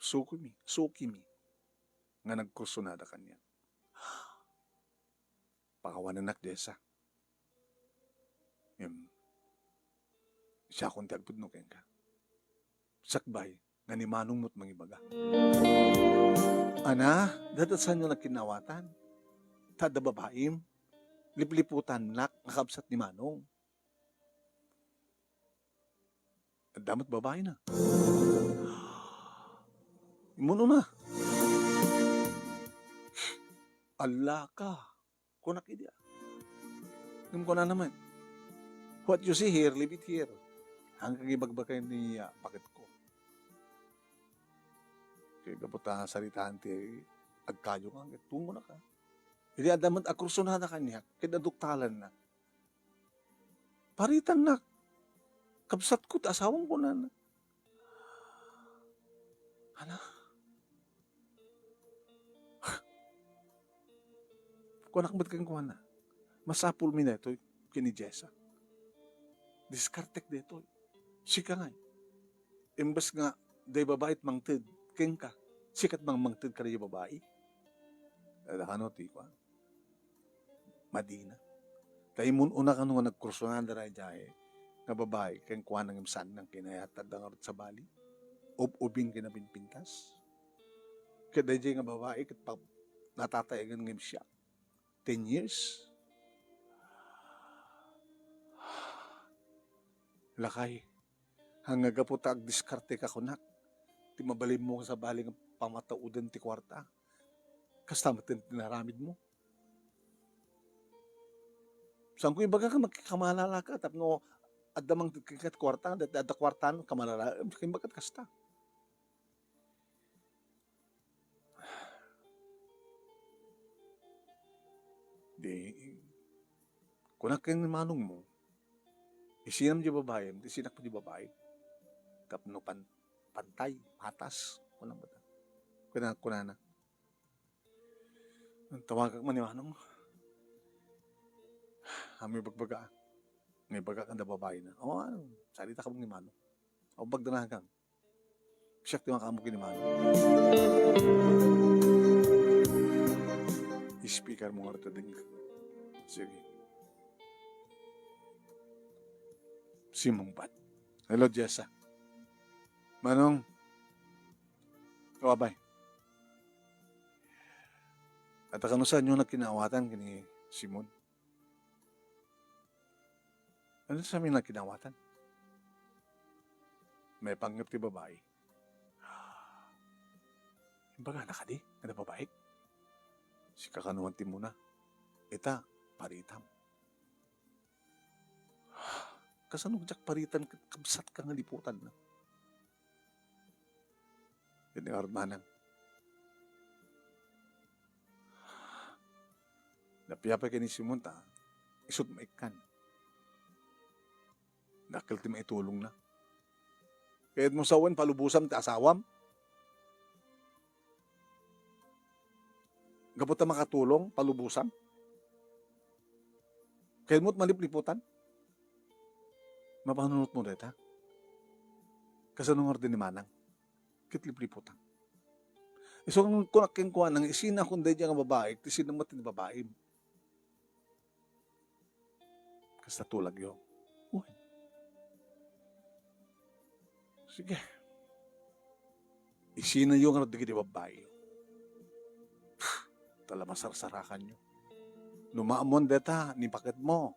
Sukimi, sukimi nga nagkursunada kaniak. Pakawanennak, Jessa. Ngem, siakon ti agpudno kenka. Sakbay nga ni manong mo't mangibaga. Ana, dayta saan nga nagkinawatan? Ta adda babaim, lipliputannak nga kabsat ni manong. Adda met babaina. Immun-una. Allaka. Kunak idi, a. Ngem kunana met, "What you see here, leave it here." Hanggang ibagbagay ni, ah, paketko. Kay gapu ta saritaan ti agkayo nga, ket tumo na ka. Idi adda met a kursunada kaniak, ket aduktalanna. Paritannak. Kabsatko ti asawam, kunana. Ana? Kunak met kenkuana, "Masapulmi daytoy ken ni Jessa. Diskartek daytoy. Sika ngay. Imbes nga daydi babai ti mangted, kenka, sika ti mangmangted kadaydiay babai. Adda kano ti kuan. Madina. Ta immun-una kano nga nagkursunada daydiay nga babai kenkuana ngem saan nga kinayat, adda ngarud sabali. Ub-ubing ken napinpintas. Ket daydiay nga babai ket pa-, natatayengen ngem siak. Ten years. Lakay, nga gapu ta agdiskarteka kunak, ti mabalinmo nga sabali nga pamatauden ti kuarta. Kasta met ti inaramidmo. Saanko ibaga nga makikamalala ka tapno adda mangted kenka ti kuarta, adda, adda kuarta, kamalala, imbag kasta. Di, kunak ken ni manongmo, isinam diay babaim, ta isinak met diay babai. Tapno pan-, pantay, patas, kunak met. Kuna-, kunana, "Tawagak man ni manong. Ammom ibagbaga. Nga ibagak adda babaina." "O, ano, salitak man ni manong. Aw, pagdanagan. Siak ti makaammo ken ni manong." Speaker mo ngarud ta deng. Sige. Simmungbat. Hello, Jessa. Manong. O, abay. Adda kano saanyo nga kinawatan ken ni Simon? Ano sa amin nga kinawatan? Maipanggep ti babai. Imbagana kadi nga adda babai? Sika kano ti immuna. Ita, paritam. Kasano diak paritan ket kabsatka nga liputanna? Ket ni ngarud manang. Napiapay ken ni Simon ta, isut' maikkan. Dakkel ti maitulongna. Kayatmo sawen palubosam ti asawam? Gapu ta makatulong, palubosam? Kayatmo ti malipliputan? Mapanunotmo dayta? Kasano ngarud ni manang? Ket lipliputan. Isu nga kunak kenkuana nga isinam daydiay nga babai, ket isinam met ti babaim. Kasta tulagyo. Wen. Sige. Isinayo ngarud dagiti babbai. Ta la masarsarakanyo. No maammon dayta, ni paketmo.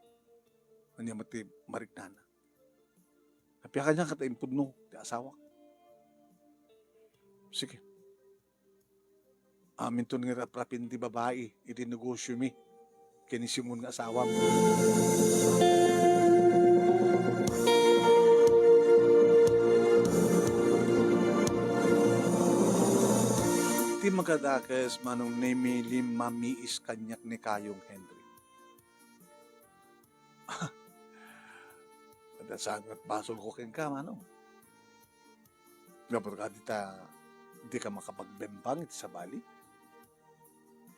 Ania met ti mariknana? Appiakan niya ket impudno ti asawak. Sige. Aminton nga raprapin ti babai iti negosio mi ken ni Simon nga asawam. Ti makadakes, Manong Nemy, limmamiis kaniak ni Kayong Henry. Adda saan nga basolko kenka, Manong. Gapu ta kadi ta dika makapagbembang iti sabali.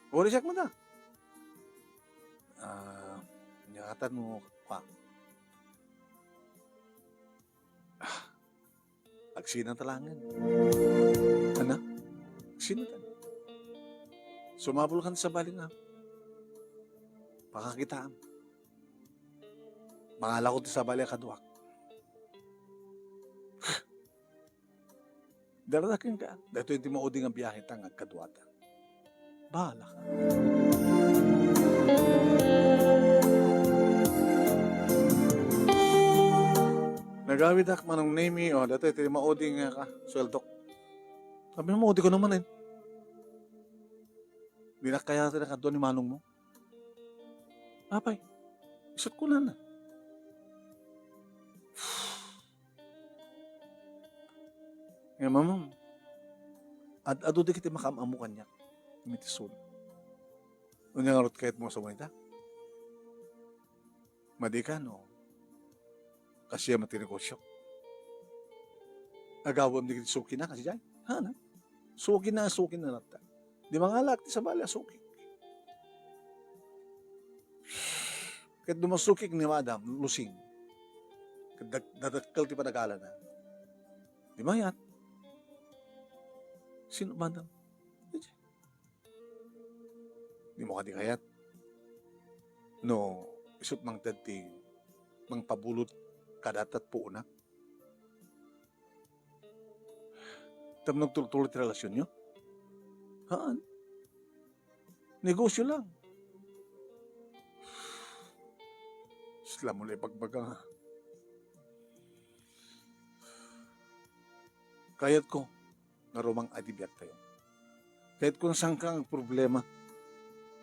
Uri siak man da. Ah, ania ngata no, pa. Ah, agsinata laengen. Ana? Agsinata. Sumabol kan sabali nga. Pakakitaam. Mangalako ti sabali a kaduak. Dara kenka, daytoy ti maudi nga biahe ta nga agkaduata. Bahala ka. Nagawidak, Manong Nemy, o, daytoy ti maudi nga ka, sueldok. Sabi mo, maudi ko naman, eh. Dinak kaya ti nakadua ni manong mo? Apay, isut' kunana. Nga, Mama, ad-adu dagiti makaam-ammo kaniak. Iti sun. Unya ngarud kayatmo a sumay ta? Madi ka, no? Kasdiay met ti negosio. Agawem dagiti sukina, kasdiay? Hana? Sukina, sukina latta. Di mangalak ti sabali a suki. Ket dumasukik ni Madam Lusing. Ket dag-, dadakkel ti panagalana. Di mayat. Sino, madam? Dimo kadi kayat? No, isut' mangted ti mangpabulod kadata ti puonak? Tapno agtultuloy ti relasionyo? Haan. Negosyo lang. Isla mo la ipagbaga nga. Kayatko nga rumang-adi biagtayo. Kayatko nga sangka nga agproblema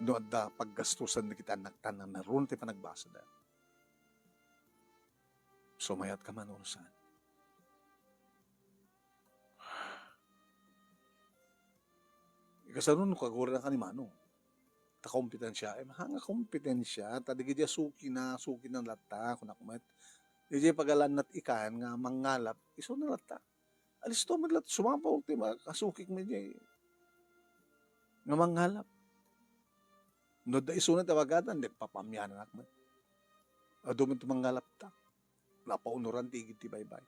no adda paggastusan dagiti annakta nga naruna ti panagbasada. Sumayatka man wenno saan. Kasano no kagurinaka ni Manong? Ta kompetensya, eh, haan nga kompetensya, ta dagiti a sukina, sukina latta, kunak met. Idiay pagalanna ti ikan nga mangngalap, isuna latta. Alisto met latta, sumapaw ti ma-, asukik met idiay nga mangngalap. No adda isuna ti abagada, nagpapamiananak met. Adu met ti mangngalapta. Napaunoran ti igid ti baybay.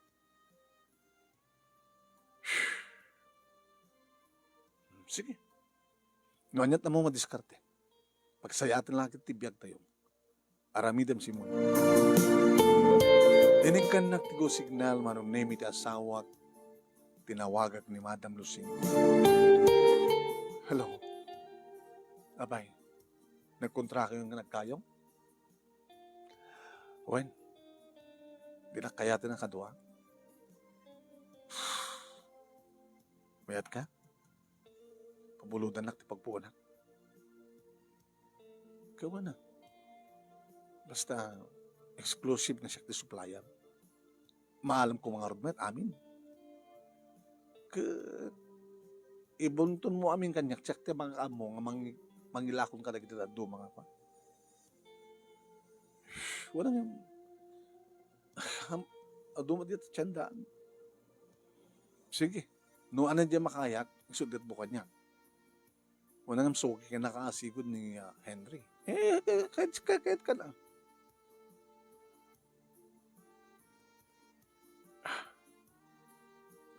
Sige. No aniat ammo a madiskarte, pagsayaten la ket ti biagtayo. Aramidem, Simon. Inikkannak ti go signal, Manong Nemi, ti asawak, tinawagak ni Madam Lucing. Hello. Abay, nagkontrakayon nga nagkayong? Wen, dinak kayaten a kadua. Mayat ka? Pabulodannak ti pagpuonak. Kawana. Basta exclusive na siak ti supplier. Maalamko nga ngarud met amin. Ket ibuntonmo amin kaniak, siak ti makaammo nga mangi-, mangilakon kadagiti dadduma nga kuan. Wala nga, am-, adu met dita tiendaan. Sige, no ania diay makayak, isut' dayta kaniak. Wala nga suki ken nakaasigud ni, ah, Henry. Eh, kayat, kayat, kayat ka na.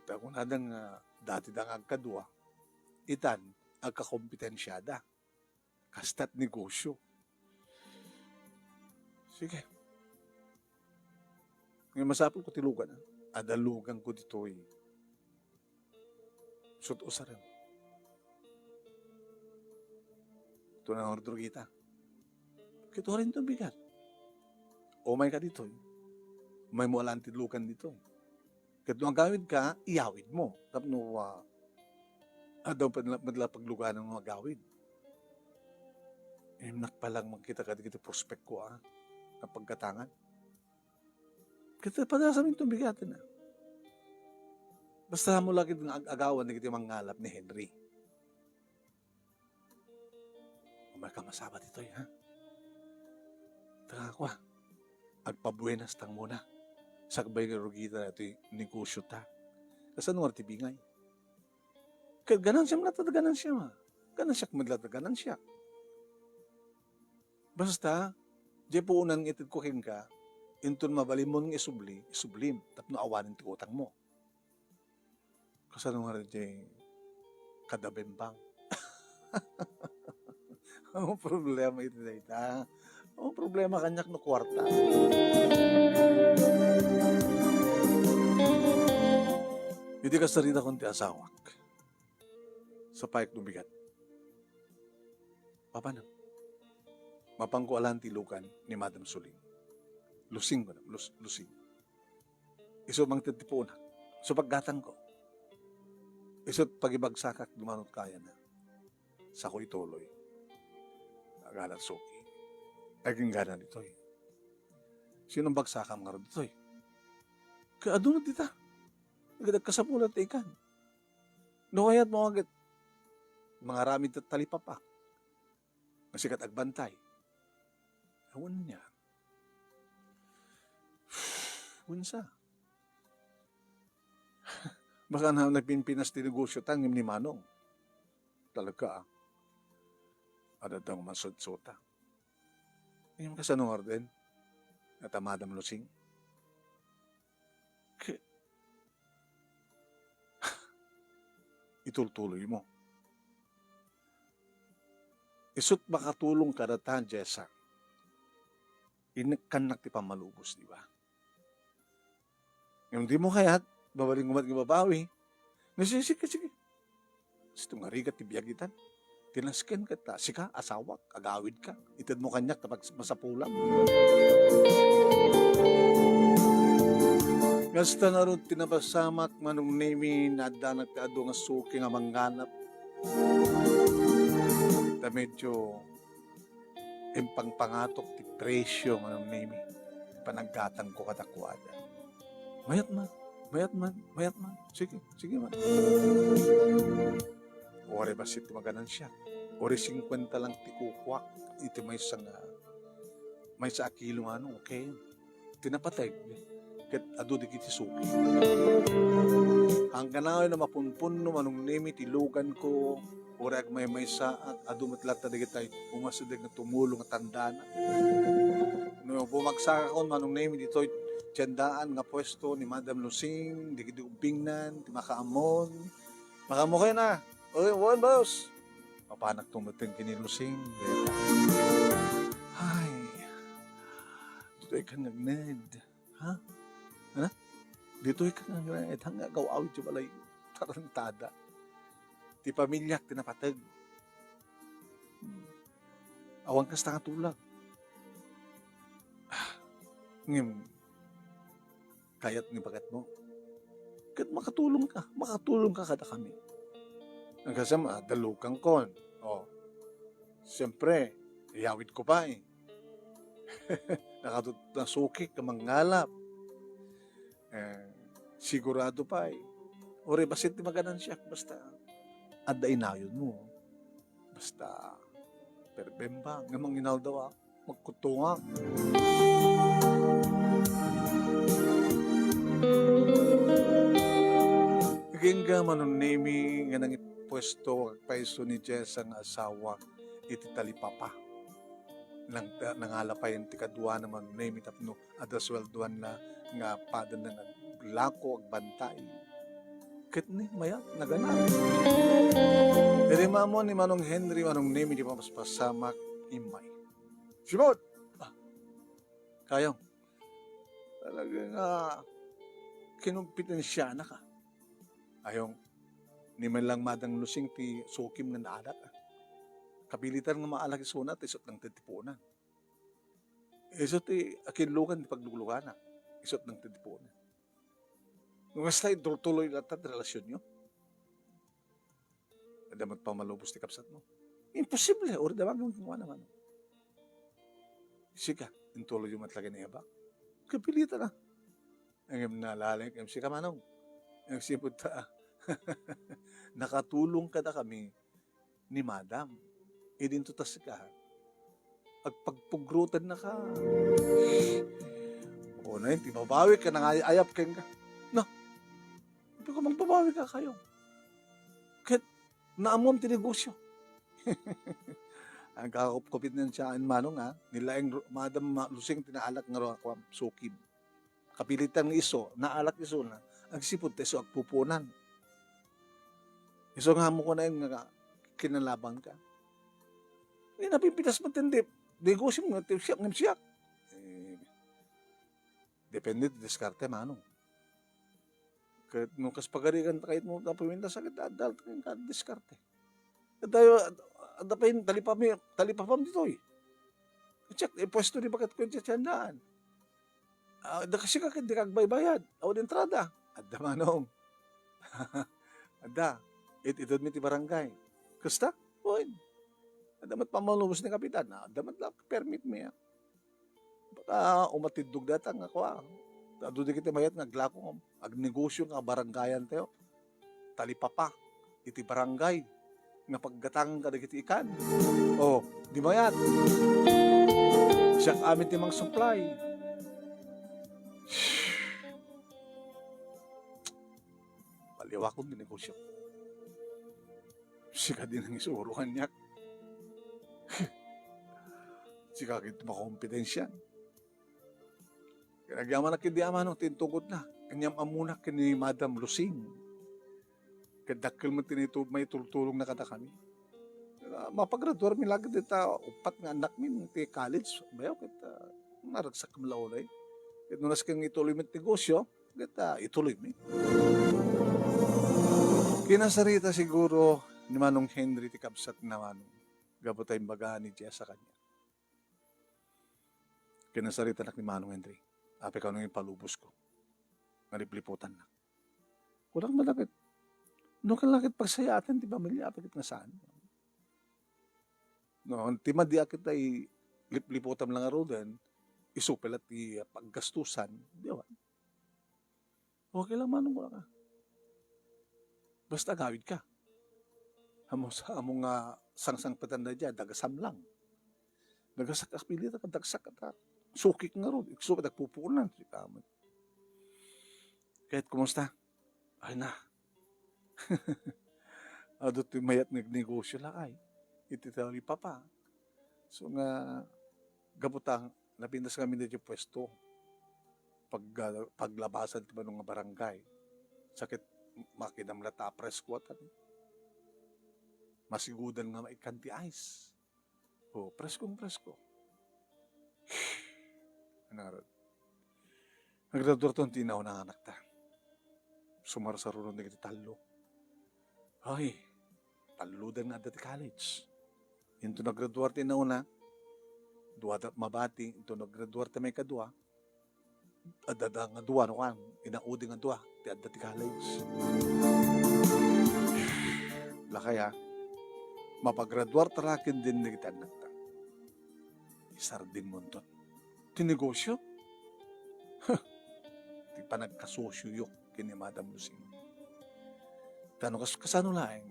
Ta kunada nga, ah, dati da nga agkadua, itan, agkakompetensiada. Kasta ti negosyo. Sige. Nga masapulko ti lugan, ah. Adda luganko ditoy. Isut' usarem. Ito na nga Rodriguita. Ket uray inton bigat. Umayka ditoy. Umaymo alan ti lugan ditoy. Ket no agawidka, iyawidmo. Tapno, ah, adda met la, met la paglugananmo nga agawid. Innak pay la makita kadagiti prospekko, ah, nga paggatangan. Ket padasam inton bigaten, ah. Basta mo la ket nga ag-agawan dagiti mangngalap ni Henry. Umayka masaba ditoy, ha? Ta kua, agpabuenas ta muna. Sakbay nga Rodriguita daytoy negosyota. Kasano nga ti bingay? Ket ganansiam latta ti ganansiam, ha? Ganansiak met latta ti ganansiak. Basta, diay puonan nga itedko kenka, inton mabalinmon nga isubli, isublim, tapno awanen ti utangmo. Kasano nga diay kada bembang? Ang problema iti dayta. Ang problema kaniak no kuarta. Iti kasaritakon ti asawak, sapayek no bigat. Papanam. Mapanko alan ti lugan ni Madam Suling. Lusing, madam. Lus-, lusing. Isu mangted ti puonak. Isu paggatangko. Isu pagibagsakak, dumanot kayana. Sako ituloy. Agana suki. Aginggana ditoy. Sino bagsakam ngarud ditoy? Kaadu dita. Agad agkasapulan ti ikan. No kayat mo agad mangaramid ta talipapa. Masikat agbantay. Awan niya. Unsa? Baka na nagpimpinas ti negosyo ta ngem ni Manong. Talaga, ah. Adda nga mansudsota. Ngem kasano nga arden? Nata Madam Lusing. K-, itultuloymo. Isut' makatulong kadata, Jessa. Inekkannak ti pammalubos, di ba? Ngem dimo kayat, mabalinko met nga ibabawi. Nga sige, sige, sige. Basta nga rigat ti biag itan. Tinasken ket ta, sika, asawak, agawidka. Itedmo kaniak ta pag-, masapulam. Kasta ngarud ti napasamak, Manong Nemi, naaddanak ti adu nga suki nga mangganap. Ta medyo impangpangatok ti presyo, Manong Nemi. Panaggatangko kadakuada. Mayat man, mayat man, mayat man. Sige, sige man. Uray bassit ti maganansiak. Uray singkuenta lang ti kukuak iti maysa nga, maysa a kilo nga ano, okay? Ti napateg, ket adu dagiti suki. Angganaway no mapunpunno, Manong Nemi, ti luganko, uray agmaymaysaak, adu met latta dagitay umasideg nga tumulong a tandana. No bumagsakakon, Manong Nemi, ditoy tiendaan nga puesto ni Madam Lusing, dagiti ubbingnan, ti makaammon. Makaammo kayo na. Oy, wen, boss. Mapanak tumuteng ken ni Lusing. Ay, ditoy ka ngagned. Ha? Ano? Ditoy ka ngagned. Hanggang agaw-awid ti balay. Tarantada. Ti pamiliak ti napateg. Awan kasta nga tulag. Ah, ngem, kayat nga ibagtmo. Ket makatulong ka, makatulong ka kadakami. Aggasam, ah, dalukangkon. Oh. Siyempre, iyawid ko pay. Nakatut-, nasukik nga mangngalap. Eh, sigurado pay. Uray bassit ti maganansiak, basta adda inayonmo. Basta, perbemba, nga manginaldaw, ah. Magkutungak. Agingga, Manong Nemi, nga nangipwesto agpayso ni Jessa nga asawa iti talipapa. Nang-, nangala pay ti kaduana, Manong Nemi, tapno adda sueldoanna nga padanna nga aglako, agbantay. Ket ni, mayat, naganap. Idi maammo ni Manong Henry, Manong Nemi, ti pamaspasamak, immay. Simon! Ah, Kayong, talaga nga kinumpetensianak, ah. Ayong, ni man lang Madam Lusing ti sukim nga naalak, ah. Kapilitan nga maalak isuna, ta isut' lang ti tipunan. Isu ti akinlugan ti paglugluganak, isut' lang ti tipunan. No kasta, itultuloy latta ti relasionyo. Adda met pammalubos ti kabsatmo. Imposible, uray damagem kenkuana, Manong. Sika, intuloyyo met la ken ni Eva. Kapilitan a. Ngem nalaling, ngem sika, Manong. Agsipud ta, nakatulong kadakami ni Madam. Idinto ta sika, agpagpugrotennaka. Unay, ti babawi ka, nangayayap kenka. Na, sabi ko, magbabawi ka kayo. Ket, naamuam ti negosyo. Ang kakupkupit niyan siya, Manong, ha? Nilaeng ru-, Madam Ma-, Lusing, tinaalak nga ruwa, kuwan, sukim. Kapilitan nga isu, naalak isuna, agsipud ta isu agpupunan. Isu nga ammo ko na yun nga kinalaban ka. Eh, napimpitas man tindi, negosyo mo, ti siak, ngem siak. Eh, depende ti diskarte, Manong. Ket no kas pagarigan ta kayat mo, napamintas, sakit, adal, ka diskarte. Tayo, adda pay talipami-, talipapam ditoy. Check, eh, pwesto ni baket ko ti tiendaan. Ah, da kasi ka, di ka agbaybayad. Awan entrada. Adda, Manong. Adda. It-, itedmi ti barangay. Kasta? Oy. Adda met pammalubos ni kapitan. Ah, adda met la permit mi, ah. Baka umatiddog dayta nga kua. Adu dagiti mayat nga aglako, agnegosyo nga barangayan tayo. Talipapa iti barangay nga paggatangan kadagiti ikan. Oh, di mayat. Siak amin ti mang-supply. Baliwakon ti negosyo. Sika di nangisuro kaniak. Sika ket makompetensian. Kinagyamanak idi, Manong, ti intungkotna. Kaniam-ammonak ken ni Madam Lusing. Ket dakkel met ti naitu-, maitultulongna kadakami. Ah, mapagraduarmi la ket dita uppat nga annakmi ti college, bayaw ket, ah, naragsak met la unay. Ket no nasken nga ituloy met negosyo, ket, ah, ituloymi. Kinasarita siguro ni Manong Henry ti kabsatna, Manong, gapu ta imbaga ni Jess a kaniak. Kinasaritanak ni Manong Henry. Apay kano nga ipalubosko nga lipliputannak. Kunak met la ket, no, kailangan ket pagsayaatan ti pamilya, apay ket nga saan. No, ti madi a ket ay lipliputam la ngaruden, isu pay la ti paggastusan, di ba? Okay lang, Manong, kunaka. Basta agawidka. Ammo sa, ammo nga sangsangpetan daydiay, dagasam lang. Dagasak a pilita, dagasak a ta-, sukik ngarud, isu pay dagpupuonan, sika met. Ket kumusta? Ay na. Adu ti mayat nga negosyo la ay. Iti tali papa. So nga, gapu ta, napintas kami daydiay puesto. Pag-, ah, paglabasan ti mano nga barangay. Sa ket, makinam la ta presko atan. Masigudan nga maikan ti ice. O, preskong presko. Ano nga rod? Nagradurton ti nauna nga anakta. Sumarsaruron dagiti tallo. Ay, talloden nga adda ti college. Into nagraduar ti nauna, dua da-, mabati, into nagraduar ti maikadua, adda da nga dua, no kan, inaudi nga dua, ti adda ti college. Lakay, a, mapagraduar ta la ken din dagiti annakta. Isardin monton. Ti negosyo? Huh! Ti panagkasosioyo ken ni Madam Lucing. Ta no kas-, kasano laeng,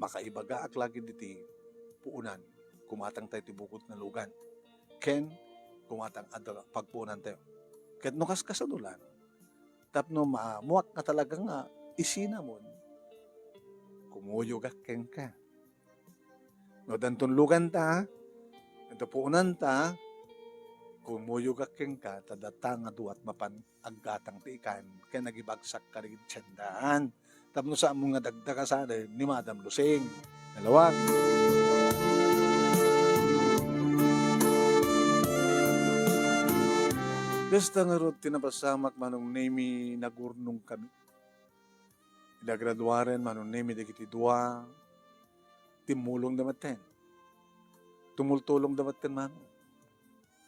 makaibagaak la ket diti puonan, kumatang tayo ti bukod nga lugan. Ken, kumatang adda pagpuonantayo. Ket no kas-, kasano laeng, tapno maamuak nga talaga nga isinamon, kumuyogak kenka. No danton luganta, danton puonanta, kumuyogak kenka, ta data nga duat mapan aggatang ti ikan, ken agibagsak kadagiti tiendaan. Tapno saan mo nga dagdagasanen ni Madam Lucing. Nalawag. Kasta ngarud ti napasamak, Manong Nemi, nagurnong kami. Ida graduaren, Manong Nemi, dagiti dua, timmulongda metten. Tumultulongda metten, Manong.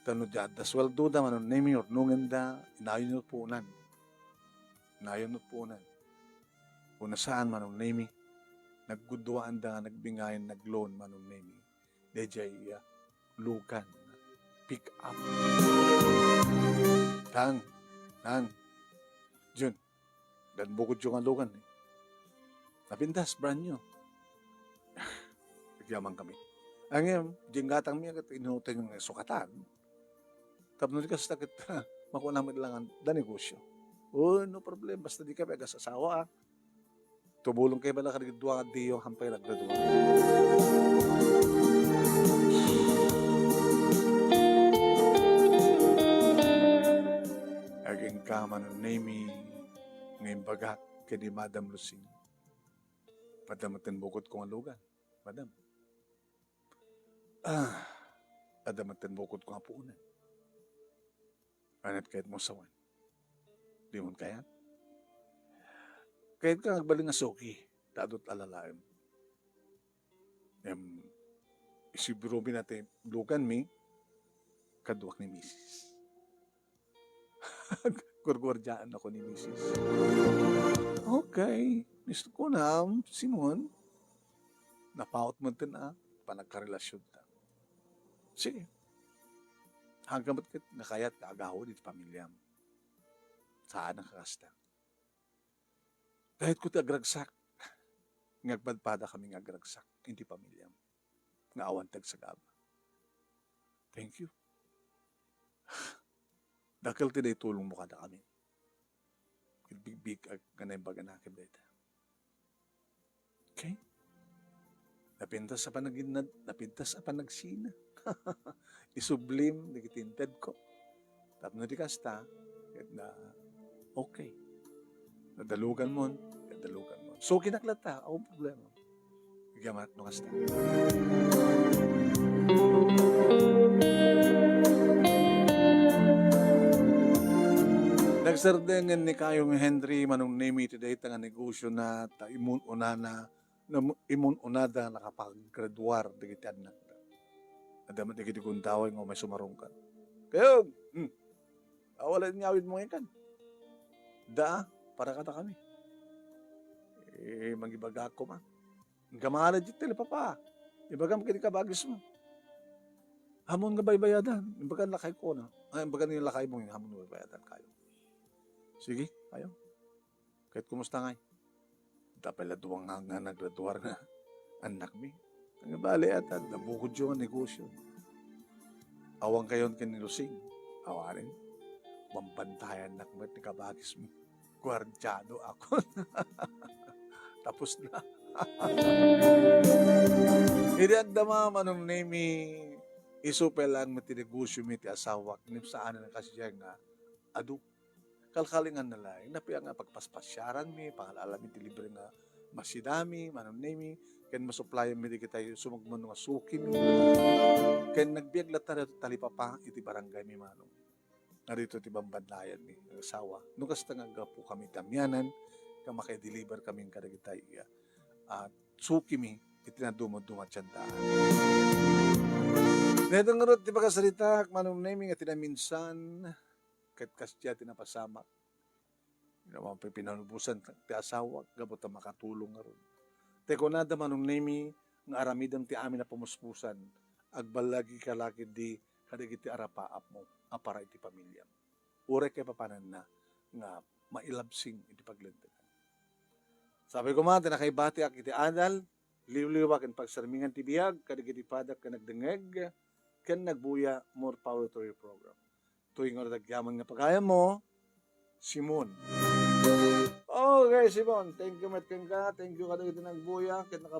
Ta no di adda sueldoda, Manong Nemi, urnongenda, inayonyo puonan. Inayonyo puonan. Kuna saan, Manong Nemi, nagguduaanda nga nagbingayan, nag-loan, Manong Nemi. Daydiay, ah, lugan. Pick up. Nang, nang. Jun, dan bukodyo nga lugan, eh. Napintas, brand new. Nagyaman kami. Ngem, diay gatangmi ket inutang nga sukatan. Tapno di kasta ket, makuan met la nga, da negosyo. Oh, no problem. Basta dika pay agas-asawa, ah. Tumulong kayo bala kadagiti dua nga addiyo, hampay nagdadua. Agingga, Manong Nemi, nga imbagak ken ni Madam Lucing. Padam ten bukod ko nga lugan, Madam. Ah, adda met ten bukod ko nga puonan. Aniat kayatmo sawen? Dimon kayat? Kayatka nga agbalin nga suki, ta adut a lalaem. Em, isubiromi na ti luganmi, kaduak ni misis. Gurgurdiaan ako ni misis. Okay, Mister Kunam, Simon, napaut mo din, ah, panagkarelasyonta. Sige. Hanggang ba't kat-, nakayat ka agaw dito pamilyam? Saan ang kakasta? Kahit ko ti agragsak, nga agpadpada kami nga agragsak, hindi pamilyam. Nga awan tagsagaba. Thank you. Dakkel ti naitulong mo kada kami. Ket bigbig-ak nga naimbag a nakib dayta. Okay? Napintas a panaginnad, napintas a panagsina. Isublim dagiti intedko. Tapno di kasta, ket na, okay. Nadalugan mon, nadalugan mo. Sukinak latta, awan problema. Igyamat no kasta. Nagserdengen ni Kayong Henry, Manong Nemi, iti dayta nga negosiona, ta imun-unana, nam-, imun-unada nakapaggraduar dagiti annakda. Adda met dagiti gundaway nga umay sumarungkat. Kayong, hmm, awan la inyawidmo ngay kan. Da, para kadakami. Eh, mangibagak koma. Gamala di talipapa. Ibagam ken kabagismo. Ammon nga baybayadan. Ibagan lakay ko na. Ay, ibagan ni lakaymo, ammon nga baybayadan kayo. Sige, kayo. Ket kumusta ngay? Tapay la duwa nga, nga naggraduar nga annakmi. Nga bale, at, at nabukodyo nga negosyo. Awan kayon ken ni Lusing. Awanen. Bambantayannak met ni kabagismo. Guardiado ako. Tapos na. Idi agdama, Manong Nemi, isu pay laeng met ti negosyo mi ti asawak, ngem saanen a kasdiay nga adu. Kalkalinganna laeng, napia nga pagpaspasiaranmi, pangal-alammi ti libre nga masidami, Manong Nemi, ken masuplayanmi dagitay sumagmamano nga sukimi. Ken nagbiag latta daytoy talipapa iti barangaymi, Manong. Nga daytoy ti bambannayanmi nga asawa. No kasta nga aggapu kami iti amianan, nga makaideliver kami kadagitay, ah, sukimi iti naduma-duma ti sandaan. Daytoy ngarud ti pakasaritaak, Manong Nemi, nga ti naminsan, ket kasdiay ti napasamak. Nga mapipinalubosan ti asawak, gapu ta makatulong ngarud. Ti kunada, Manong Nemi, nga aramidem ti amin a pamuspusan, agbalagi ka la ketdi kadagiti arapaapmo a para iti pamiliam. Uray kaipapananna nga mailabsing iti paglintegan. Sabi koma, ti nakaibatiak iti adal, liwliwa ken pagsarmingan ti biag, kadagiti padak ken nagdengngeg, ken nagbuya, more power to your program. Toy nga agyaman nga pagayammo, Simon. Okay, Simon, thank you met kenka, thank you kadagiti nagbuya, ket naka-